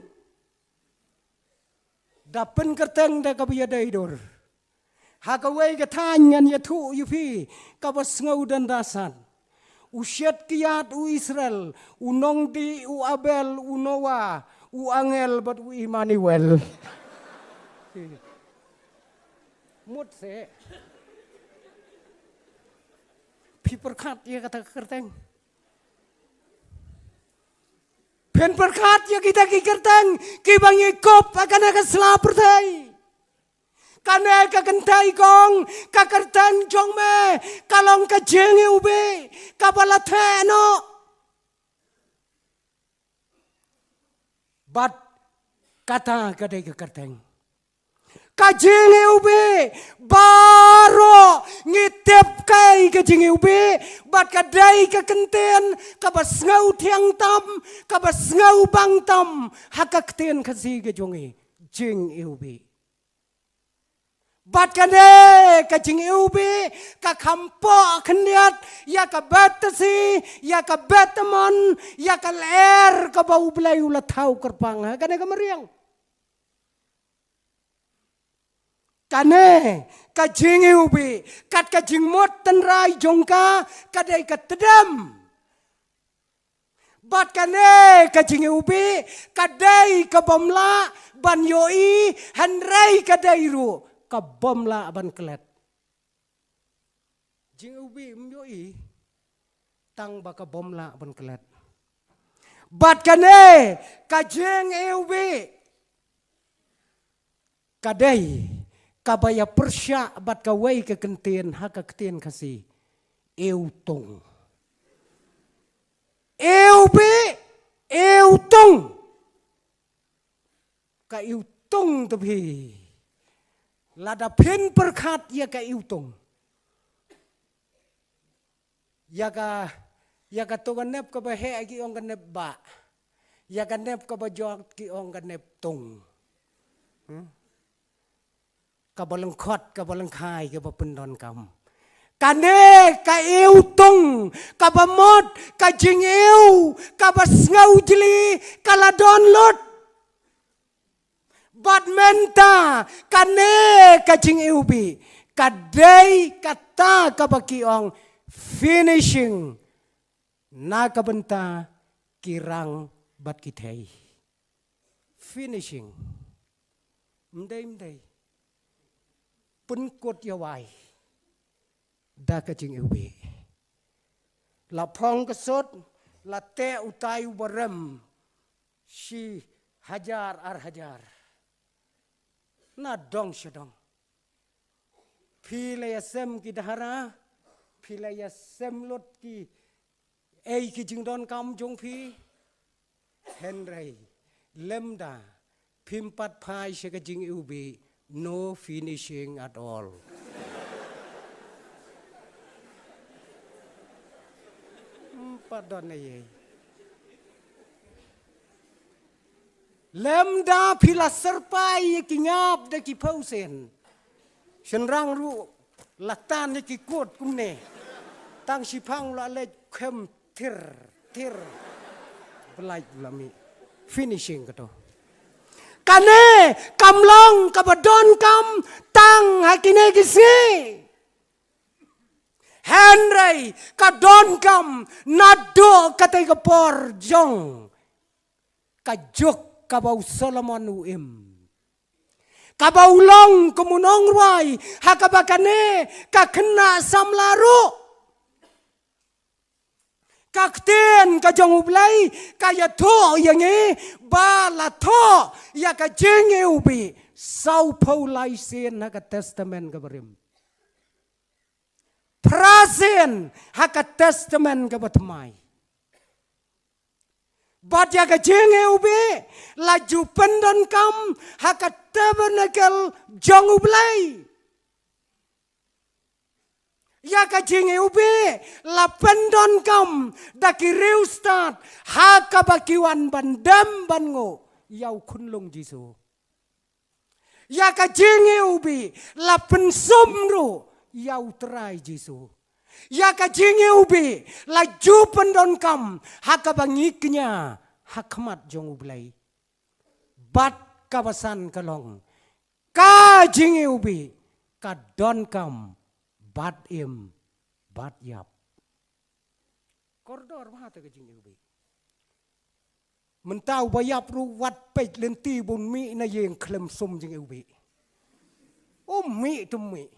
Da pynkyrteng da kaba ïadei dur. Ha kawei ka thaiñ ngan ïathuh ïa phi kaba sngew danda san. U shet kiad u Israel, u nongdih u Abel, u Noah, u angel bad u Emmanuel. Mut se. Phi pyrkhat ïa kata ka kyrteng. Phin pyrkhat ïa kita ki kyrteng kiba ngi kup ha kane ka sla pyrthei. Kane ka kynthei kong, ka kyrteng jong me ka long ka jingiwbih kaba la theh noh. Bad kata ka dei ka kyrteng. Ka jingiwbih baroh ngi tip kaei ka jingiwbih, bad ka dei ka kyntien kaba sngew thiang tam, kaba sngew bang tam ha ka ktien Khasi ka jong ngi, jingiwbih. Bad kane ka jingiwbih ka kham poh khyndiat ïa ka Bethlehem, ïa ka Bethlehem, ïa ka lyer kaba U Blei u la thaw kyrpang ha kane ka mariang. Kane ka jingiwbih, kat ka jingmut tynrai jong ka, ka dei ka tdem. Bad kane ka jingiwbih, ka dei ka bym lah ban ïohi, hynrei ka dei ruh ka bym lah ban klet. Jingiwbih ym ïohi, tang ba ka bym lah ban klet. Bad kane ka jingiwbih, ka dei kaba ïa pyrshah bad kawei ka kyntien ha ka ktien Khasi, iwtung. Iwbih, iwtung. Ka iwtung te phi. Lada phin pyrkhat ïa ka iwtung, ïa ka, ïa kato ka nep kaba heh ki ong ka nep bah. Ïa ka nep kaba jot ki ong ka nep tung. Hmm? Kaba lyngkot, kaba lyngkhai, kaba pyndonkam. Kane ka iwtung, kaba mut, ka jingiw, kaba sngewjli, ka la don lut. Bad mynta kane ka jingiwbih, ka dei kata kaba ki ong finishing. Na ka bynta ki rang bad ki thei. Finishing. Ym dei, ym dei. Pynkut ïa wai da ka jingiwbih. La phong ka sut, la teh utai u ba rem, shi hajar ar hajar. Na dong sha dong. Phi la ïa sem ki dahra, phi la ïa sem lut ki, ei ki jingdonkam jong phi. Hynrei lymda phim pat phai sha ka jingiwbih, no finishing at all. Ym pat don ei ei. Lymda phi la syrpai ïa ki ngap da ki phew sen. Shynrang ruh la tan ïa ki kut kumne. Tang shiphang la leit khem tir, tir. Blai la mih. Finishing kato. Kane kam long kaba donkam tang ha kine ki sngi. Hynrei ka donkam naduh katei ka por jong ka juk kaba u Solomon u im. Kaba u long kum u nongrwai, ha kaba kane ka khynnah samla ruh. Ka ktien ka jong U Blei ka ïathuh ïa ngi ba la thoh ïa ka jingiwbih sawphew lai sien ha ka Testament kaba rim. Phra sien ha ka Testament kaba thymmai. Bad ïa ka jingiwbih la ju pyndonkam ha ka tabernacle jong U Blei. Ïa ka jingiwbih la pyndonkam da ki riewstad ha kaba ki wan ban dem ban nguh ïa u khunlung Jisu. Ïa ka jingiwbih la pynsum ruh ïa u Trai Jisu. Ïa ka jingiwbih la ju pyndonkam ha kaba ngi kñia ha khmat jong U Blei. Bad kaba san ka long ka jingiwbih ka donkam bad im bad ïap. Kordor bha te ka jingiwbih. Mynta u ba ïap ruh wat peit lynti bun mih na ïing khlem sum jingiwbih. U mih tu mih.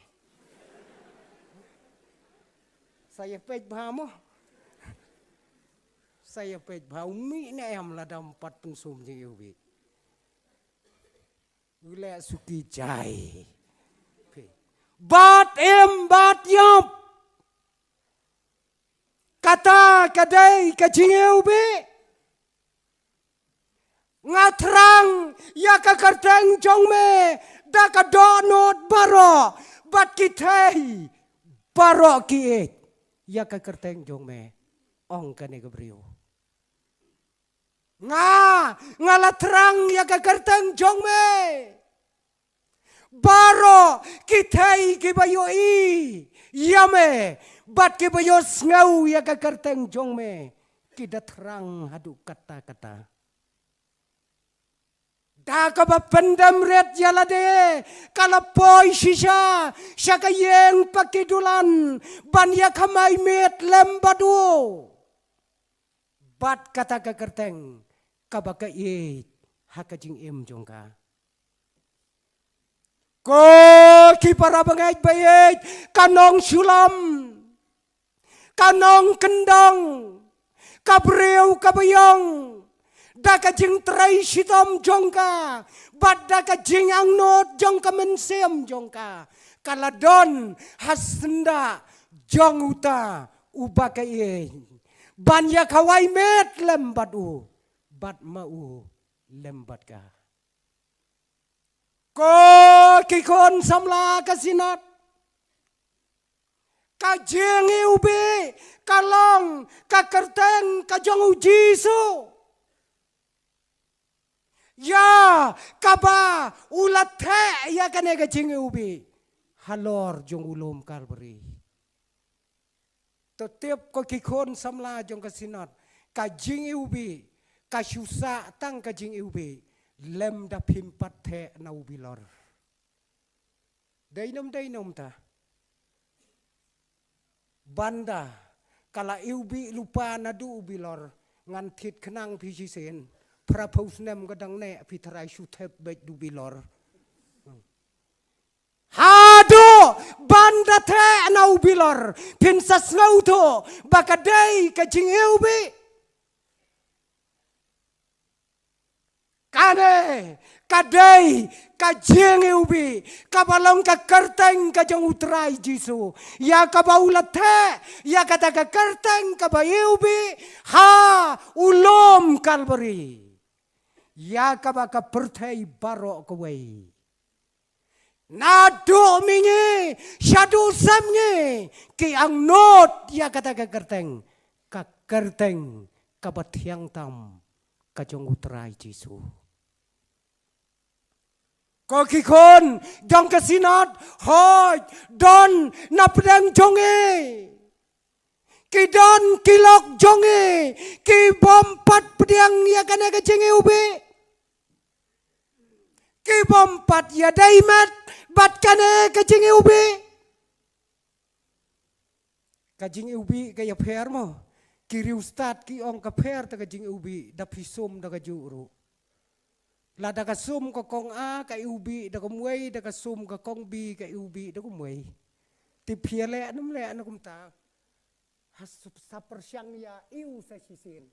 Sa ïa peit bha mo. Sa ïa peit bha u mih ne em lada ym pat pynsum jingiwbih. U leh suki jai. Bad im bad ïap. Kata ka dei ka jingiwbih. Nga thrang ïa ka kyrteng jong me da ka dohnud baroh bad ki thei baroh ki ïeit ïa ka kyrteng jong me, ong kane ka briew. Nga, nga la thrang ïa ka kyrteng jong me. Baroh ki thei kiba ïohi ïa me bad kiba ïohsngew ïa ka kyrteng jong me, ki da thrang haduh katta katta. Da kaba pyndem rit ïa lade, ka la poi shisha sha ka ïing pakidulan ban ïa khamai miet lem bad u. Bad kata ka kyrteng kaba ka ïeit ha ka jingim jong ka. Ko ki para bangeit ba ïeit, ka nong Shulam, ka nong kyndong, ka briew kaba ïong, da ka jingtrei shitom jong ka bad da ka jingangnud jong ka mynsiem jong ka, ka la don ha syndah jong uta uba ka ïeit ban ïa kawei miet lem bad u bad ma u lem bad ka. Ko ki khun samla ka Synod, ka jingiwbih ka long ka kyrteng ka jong u Jisu, ïa kaba u la theh ïa kane ka jingiwbih halor jong u lum Kalbari. To tip ko ki khun samla jong ka Synod, ka jingiwbih ka shu sah tang ka jingiwbih, lymda phim pat theh na u bilor. Dei ne ym dei, ne ym ta? Ban da ka la iwbih lypa naduh u bilor, ngan thied khnang phi shisien, phraphew snem ka dang neh, phi tharai shu thep beit da u bilor. Haduh ban da theh na u bilor, phin sa sngewthuh ba ka dei ka jingiwbih. Kane ka dei ka jingiwbih kaba long ka kyrteng ka jong u Trai Jisu, ïa kaba u la theh ïa kata ka kyrteng kaba iwbih ha u lum Kalbari, ïa kaba ka pyrthei baroh kawei, naduh mihngi shaduh sepngi, ki angnud ïa kata ka kyrteng, ka kyrteng kaba thiang tam ka jong u Trai Jisu. Ko ki khun jong ka Synod, hooid, don na pdeng jong ngi, ki don ki lok jong ngi ki bym pat pdiang ïa kane ka jingiwbih, ki bym pat ïadei met bad kane ka jingiwbih. Ka jingiwbih ka ïapher mo. Ki riewstad ki ong ka pher ta ka jingiwbih, da phi sum da kajuh ruh. Lada ka sum ka kong A ka iwbih da kumwei, da ka sum ka kong B ka iwbih da kumwei. Te phi ïaleh ne ym leh na kumta? Ha, sa pyrshang ïa iw sa shisien.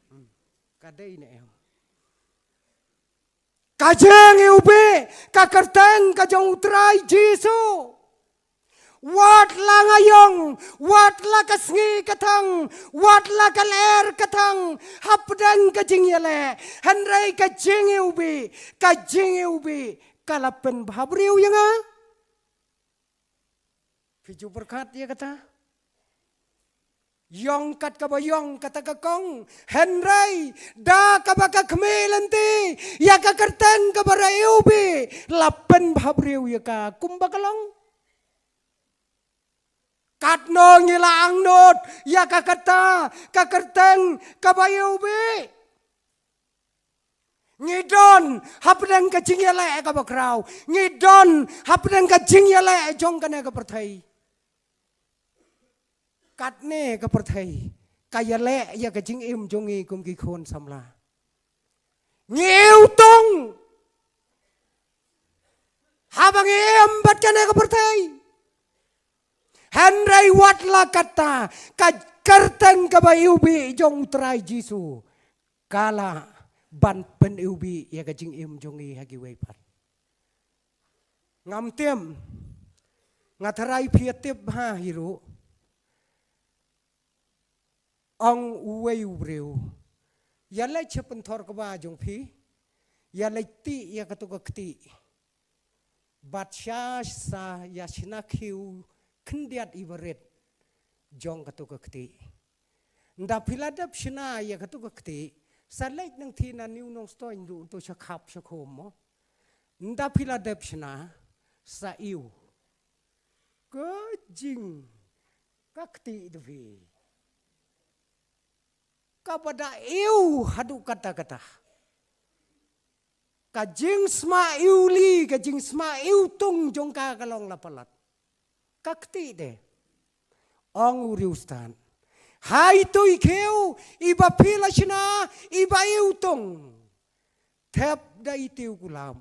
Hmm. Ka dei ne em? Ka jingiwbih ka kyrteng ka jong u Trai Jisu. Wat la nga ïong, wat la ka sngi ka thang, wat la ka lyer ka thang, hapdeng ka jingïaleh, hynrei ka jingiwbih, ka jingiwbih ka la pynbhabriew ïa nga. Phi ju pyrkhat ïa kata? Ïong kat kaba ïong kata ka kong, hynrei da kaba ka khmih lynti ïa ka kyrteng kaba la iwbih, la pynbhabriew ïa ka kumba ka long. Katno ngi la angnud ïa ka kata ka kyrteng kaba iwbih? Ngi don hapdeng ka jingïaleh kaba khraw, ngi don hapdeng ka jingïaleh jong kane ka pyrthei. Katne ka pyrthei ka ïaleh ïa ka jingim jong ngi kum ki khun samla. Ngi iwtung haba ngi im bad kane ka pyrthei. Hynrei wat la kata, ka kyrteng kaba iwbih jong u Trai Jisu ka lah ban pyniwbih ïa ka jingim jong ngi ha kiwei pat. Ngam tip, nga tharai phi ïa tip bha hi ruh. Ong uwei u briew, ïa leit sha pynthor kba jong phi, ïa leit tih ïa katu ka ktieh. Bad sha sa ïa shna khiew khyndiat i barit jong katu ka ktieh. Nda phi la dep shna ïa katu ka ktieh, sa leit nangthie na New Nongstoiñ ruh, to sha khap sha khum mo. Nda phi la dep shna sa ïew. Ka jing ka kti da phi. Ka ba da ïew haduh katta katta. Ka jingsma ïew li, ka jingsma ïew tung jong ka ka long la palat. Ka kti de. Ong u riewstad. Ha itu i khiew, i ba phi la shna, i ba ïew tung. Thep da i tiew kulap.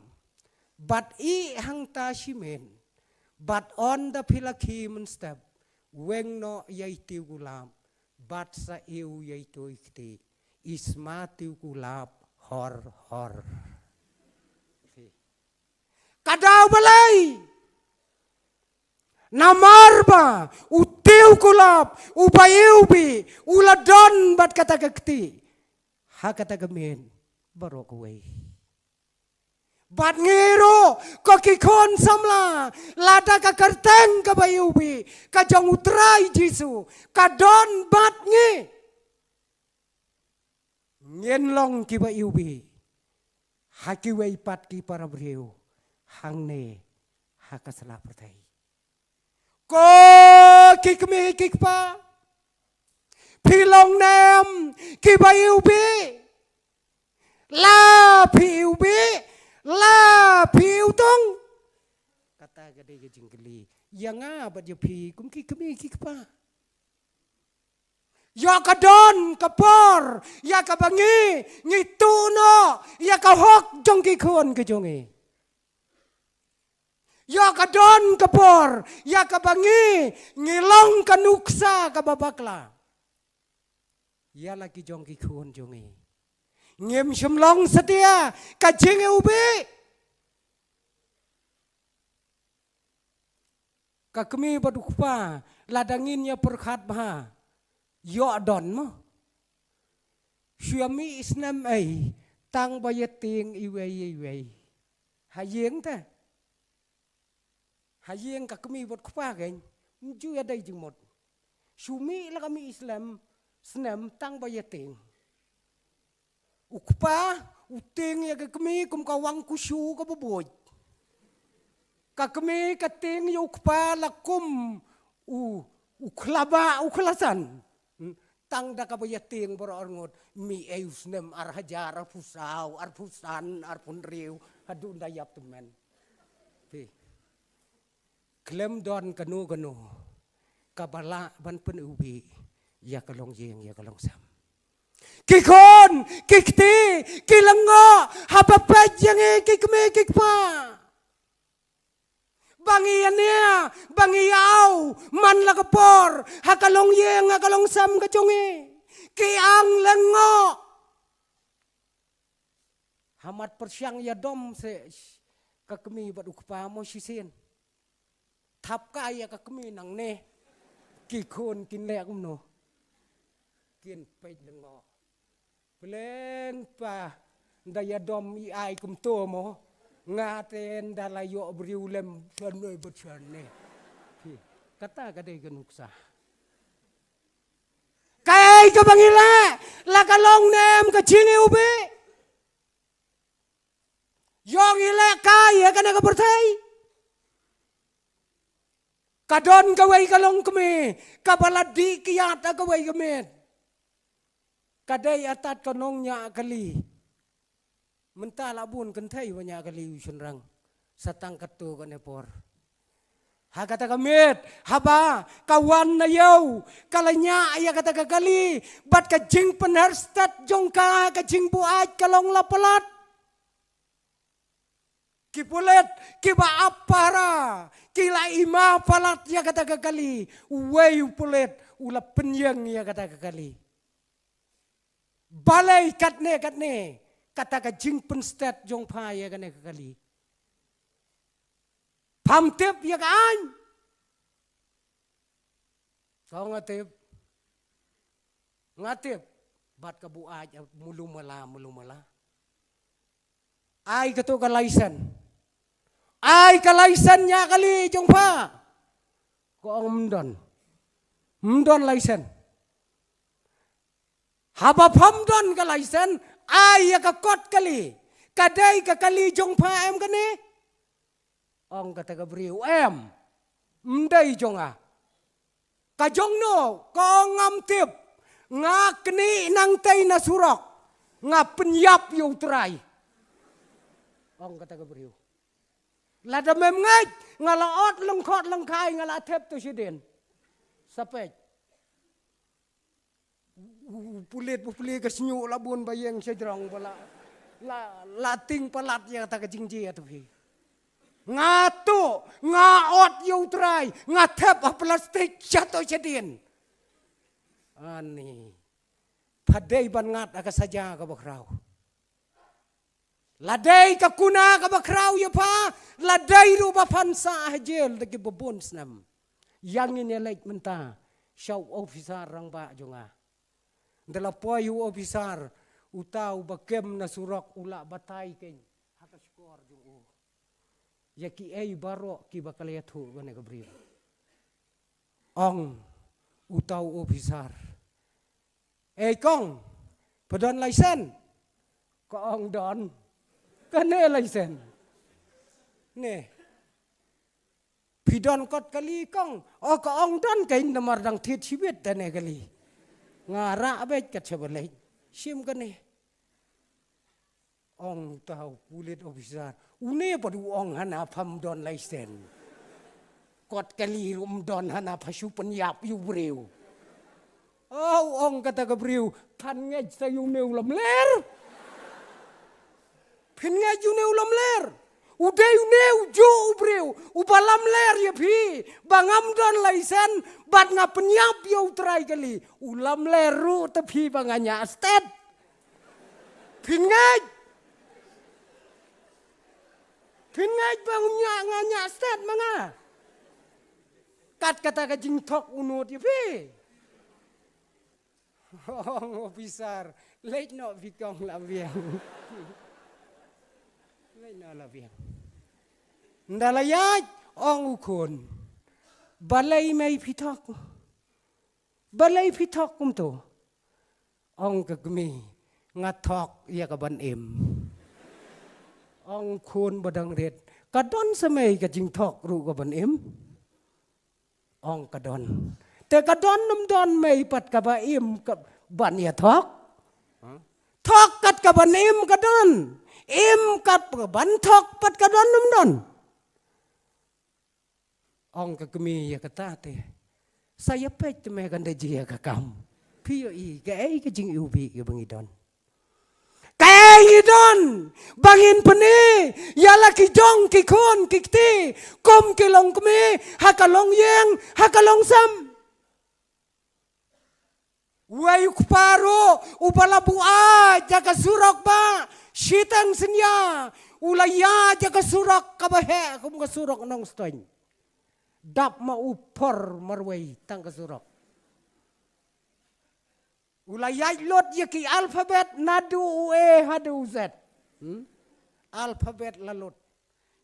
Bad ïeh hangta shimet. Bad ynda phi la khie mynstep. Weng noh ïa i tiew kulap. Bad sa ïew ïa itu i kti. Isma tiew kulap hor hor. Ka daw balei? Namar ba u tiew kulap, u ba ïew bih, u la don bad kata ka kti. Ha kata ka miet baroh kawei. Bad ngi ruh ko ki khun samla, lada ka kyrteng ka ba ïew bih ka jong u Trai Jisu ka don bad ngi, ngin long ki ba ïew bih ha kiwei pat ki para briew hangne ha ka sla pyrthei. Ko ki kmie ki kpa, phi long ne em ki ba ïew bih? La phi ïew bih, la phi ïew tung? Kata ka dei ka jingkylli ïa nga bad ïa phi kum ki kmie ki kpa. Ïoh ka don ka por ïa ka ba ngi, ngi tuh noh ïa ka hok jong ki khun ka jong ngi. Ïoh ka don ka por ïa ka ba ngi, ngi long ka nuksa ka ba bakla ïa la ki jong ki khun jong ngi. Ngim shym long satia ka jingïew bih. Ka kmie bad u kpa, lada ngin ïa pyrkhat bha, ïoh don mo. Shu ïa mih snem ei tang ba ïa tieng iwei ïa iwei. Ha ïing te. Ha ïing ka kmie bad kpa kein, ym ju ïa dei jingmut. Shu mih la ka mih snem, snem tang ba ïa tieng. U kpa u tieng ïa ka kmie kum ka wang kushu ka ba buit. Ka kmie ka tieng ïa u kpa la kum u, u khlaba, u khlasan. Hmm. Tang da ka ba ïa tieng baroh arngut, mih ei u snem ar hajar arphew saw, arphew san, arphew hynriew, haduh nda ïap tymmen. Phi. Khlem don kano kano ka ba lah ban pynïewbih ïa ka longïing ïa ka longsem. Ki khun, ki kti, ki lyngngoh, haba peit ïa ngi ki kmie ki kpa. Ba ngi ïa nia, ba ngi ïa aw, man la ka por, ha ka longïing, ha ka longsem ka jong ngi. Ki ang lyngngoh. Ha mat pyrshang ïa dom se ka kmie bad u kpa mo shisien. Thap ka ïa ka kmie nangne. Ki khun kin leh kumno. Kin peit lyngngoh. Pleng pa, nda ïa dom i ai kumto mo. Nga te nda la ïoh briew lem shane bad shane. Phi, kata ka dei ka nuksa. Kaei ka ba ngi leh, la ka long ne em ka jingïewbih. Ïoh ngi leh kai ïa kane ka pyrthei. Ka don kawei ka longkmie, ka ba la dih kiad ha kawei ka miet. Ka dei artat ka nongñiah kali. Mynta la bun kynthei ba ñiah kali u shynrang. Sa tang katto katne por. Ha kata ka miet, haba ka wan na ïew, ka la ñiah ïa kata ka kali, bad ka jingpynher stet jong ka, ka jingbuaid ka long la palat. Ki pulit, ki ba ap pahara, ki la ima palat ïa kata ka kali, uwei u pulit u la pynïeng ïa kata ka kali. Balei katne katne, kata ka jingpynstet jong pha ïa kane ka kali. Pham tip ïa ka aiñ. Ko nga tip. Nga tip. Bad ka buaid mulu mala, mulu mala. Ai kato ka license. Ai ka license ñiah kali jong pha. Ko ong ym don. Ym don license. Haba pham don ka license, ai ïa ka kot kali. Ka dei ka kali jong pha em kane? Ong kata ka briew, em, ym dei jong nga. Ka jong no? Ka ong ngam tip. Nga knieh nangtei na surok, nga pynïap ïa u Trai. Ong kata ka briew. Lada mem ngeit, nga la ot lyngkhot lyngkhai, nga la thep to shadien. Sa peit. U pulit, u pulit ka shñiuh la bun ba ïeng sha jrong ba la, la, la tieng palat ïa kata ka jingjia to phi. Nga tuh, nga ot ïa u Trai, nga thep ha plastik sha to shadien. Ani. Pha dei ban ngat ha ka saja kaba khraw. La dei ka kuna kaba khraw ïa pha, la dei ruh ba phan sah ha jel da kiba bun snem. Ïa ngin ïa leit mynta sha u ophisar rangbah jong nga. Nda la poi u ophisar, uta uba kem na surok u la batai kein ha ka shkor jong u. Ïa kiei baroh kiba ka la ïathuh kane ka briew. Ong uta u ophisar, "Ei kong, pha don license?" Ka ong, "Don." "Kane license?" "Ne." "Phi don kot kali kong?" "O," ka ong, "don kein, namar dang thied shibit tane kali. Nga rah beit kat shaba leit shim kane." Ong uta u pulit ophisar, "Une pat u ong hana pham don license. Kot kali ruh ym don hana, pha shu pynïap ïa u briew." "O," ong kata ka briew, "phan ngeit sa ïa une u lamler. Phin ngeit ïa une u lamler. U dei une u juh u briew uba lamler ïa phi ba ngam don license bad nga pynïap ïa u Trai kali. U lamler ruh te phi ba nga ñiah stet. Phin ngeit? Phin ngeit ba u ñiah, nga ñiah stet ma nga? Kat kata ka jingthok u nud ïa phi." Ong u ophisar, "Leit noh phi kong, la biang. Leit noh, la biang." Nda la ïaid, ong u khun, "Balei mei phi thok? Balei phi thok kumto?" Ong ka kmie, "Nga thok ïa ka ban im." Ong khun ba dang rit, "Ka don sa mei ka jingthok ruh ka ban im?" Ong, "Ka don." "Te ka don ym don mei pat kaba im ka ban ïa thok? Thok kat ka ban im ka don. Im kat ka ban thok pat ka don ym don?" Ong ka kmie, "Ïa kata te sa ïa peit te me kan da jia ka kam. Phi ïohi kaei ka jingiwbih kaba ngi don? Kaei ngi don ba ngin pyni ïa la ki jong ki khun ki kti kum ki longkmie ha ka longïing, ha ka longsem?" Uwei u kpa ruh uba la buaid ïa ka surok ba shiteng synñia, u la ïaid ïa ka surok kaba heh kum ka surok Nongstoiñ. Dap ma u por marwei tang ka surok. U la ïaid lut ïa ki alphabet naduh u A haduh u Z. Hmm? Alphabet la lut.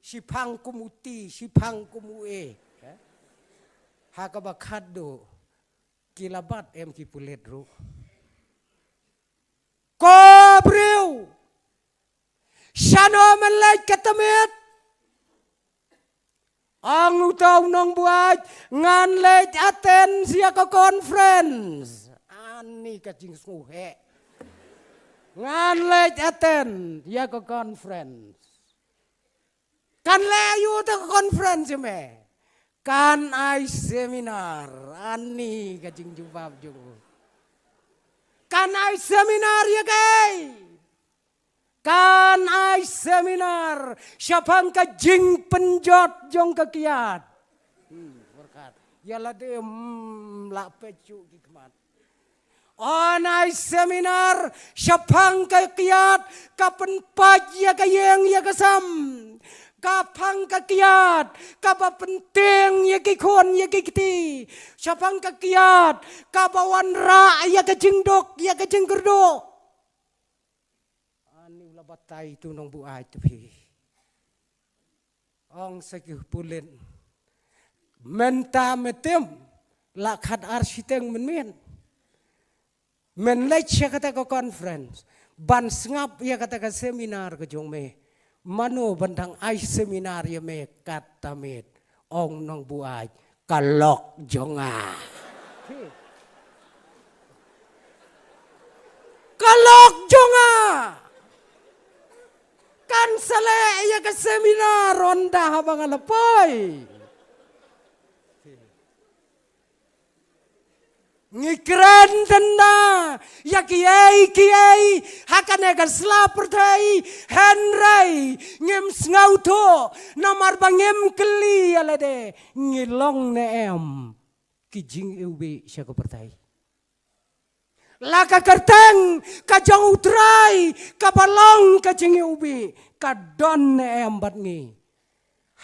Shiphang kum u T, shiphang kum u A. Eh? Ha kaba khatduh ki la bat em ki pulit ruh. Ko briew, shano men leit ka tmiat? Ong uta u nongbuaid, ngan leit attend ïa ka conference. Ani ka jingsngewheh. Ngan leit attend ïa ka conference. Kan leh aïu ta ka conference me? Kan ai seminar. Ani ka jingjubab jong u. Kan ai seminar ïa kaei? Kan ai seminar shaphang ka jingpynjot jong ka kiad. Hmm, berkat. Ïa lade, hmm, la peit shuh ki khmat. Yn ai seminar shaphang ka kiad ka pynpait ïa ka ïing ïa ka sem. Shaphang ka kiad kaba pyntieng ïa ki khun ïa ki kti. Shaphang ka kiad kaba wanrah ïa ka jingduk ïa ka jingkyrduh. Ani u la batai tu nongbuaid tu phi. Ong sa ki pulit, mynta mynmiet la khatar shiteng mynmiet. Men leit sha kata ka conference ban sngap ïa kata ka seminar ka jong me. Mano ban dang ai seminar ïa me? Kata miet, ong Nongbuaid, ka lok jong nga. Ka lok jong nga. Kan sa leh ïa ka seminar ynda haba nga la poi. Ngi kren tang na ïa kiei kiei ha kane ka sla pyrthei, hynrei ngim sngewthuh namar ba ngim kylli ïa lade, ngi long ne em ki jingiwbih sha ka pyrthei. La ka kyrteng ka jong U Trai kaba long ka jingiwbih ka don ne em bad ngi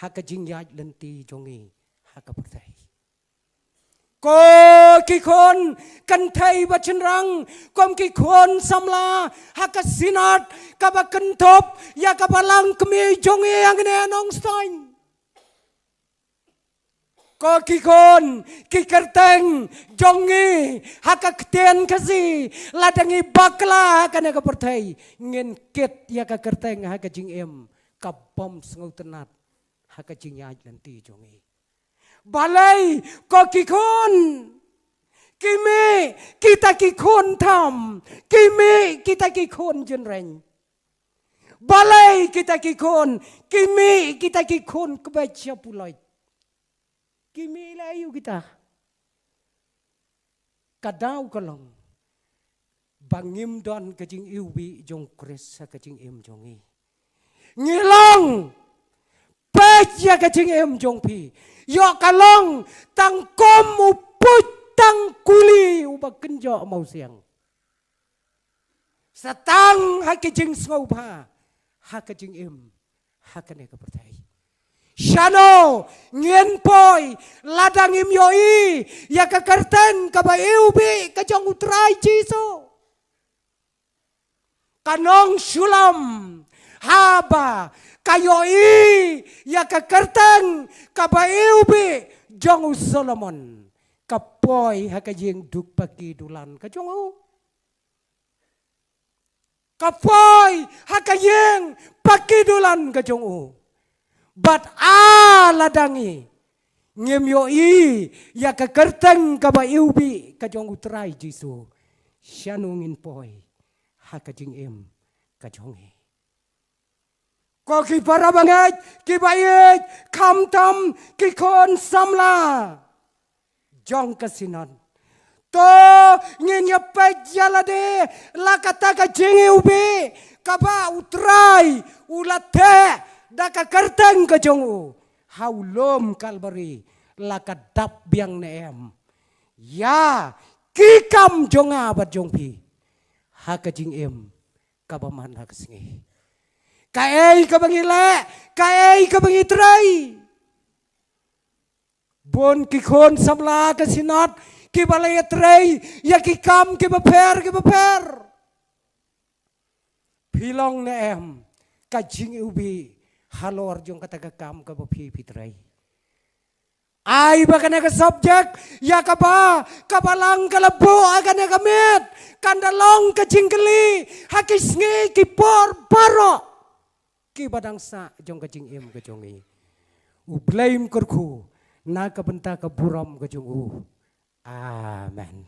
ha ka jingïaid lynti jong ngi ha ka pyrthei. Ko ki khun kynthei bad shynrang, kum ki khun samla ha ka Synod kaba kynthup ïa ka Balang Kmie jong ngi hangne Nongstoiñ. Ko ki khun ki kyrteng jong ngi ha ka ktien Khasi, lada ngi bakla ha kane ka pyrthei, ngin kit ïa ka kyrteng ha ka jingim ka bym sngewtynnat ha ka jingïaid lynti jong ngi. Balei ko ki khun ki mih kita ki khun tham, ki mih kita ki khun jynreng? Balei kita ki khun ki mih kita ki khun kbet sha puloit? Ki mih la ïa u kita. Ka daw ka long ba ngim don ka jingiwbih jong Khrist ha ka jingim jong ngi. Ngi long peit ïa ka jingim jong phi. Ïoh ka long tang kum u puit tang kuli uba kynjoh mawsiang. Sa tang ha ki jingsngewbha ha ka jingim ha kane ka pyrthei. Shano ngin poi lada ngim ïohi ïa ka kyrteng kaba iwbih ka jong U Trai Jisu? Ka nongshulom haba ka ïohi ïa ka kyrteng kaba iwbih jong u Solomon, ka poi ha ka ïing duk paki dulan ka jong u. Ka poi ha ka ïing paki dulan ka jong u. Bad a lada ngi ngim ïohi ïa ka kyrteng kaba iwbih ka jong U Trai Jisu, shano ngin poi ha ka jingim ka jong ngi? Ko ki para bangeit kiba ïeit, khamtam ki khun samla jong ka Synod, to ngin ïa peit ïa lade la kata ka jingiwbih kaba U Trai u la theh da ka kyrteng ka jong u ha u lum Kalbari, la ka dap biang ne em ïa ki kam jong nga bad jong phi ha ka jingim kaba man la ka sngi? Kaei kaba ngi leh, kaei kaba ngi trei? Bun ki khun samla ka Synod kiba la ïatrei ïa ki kam kiba pher kiba pher. Phi long ne em ka jingiwbih halor jong kata ka kam kaba phi phi trei? Ai ba kane ka subject ïa kaba ka Balang ka la buh ha kane ka miet kan da long ka jingkylli ha ki sngi ki por baroh kiba dang sah jong ka jingim ka jong ngi. U Blei un kyrkhu na ka bynta ka burom ka jong u. Amen.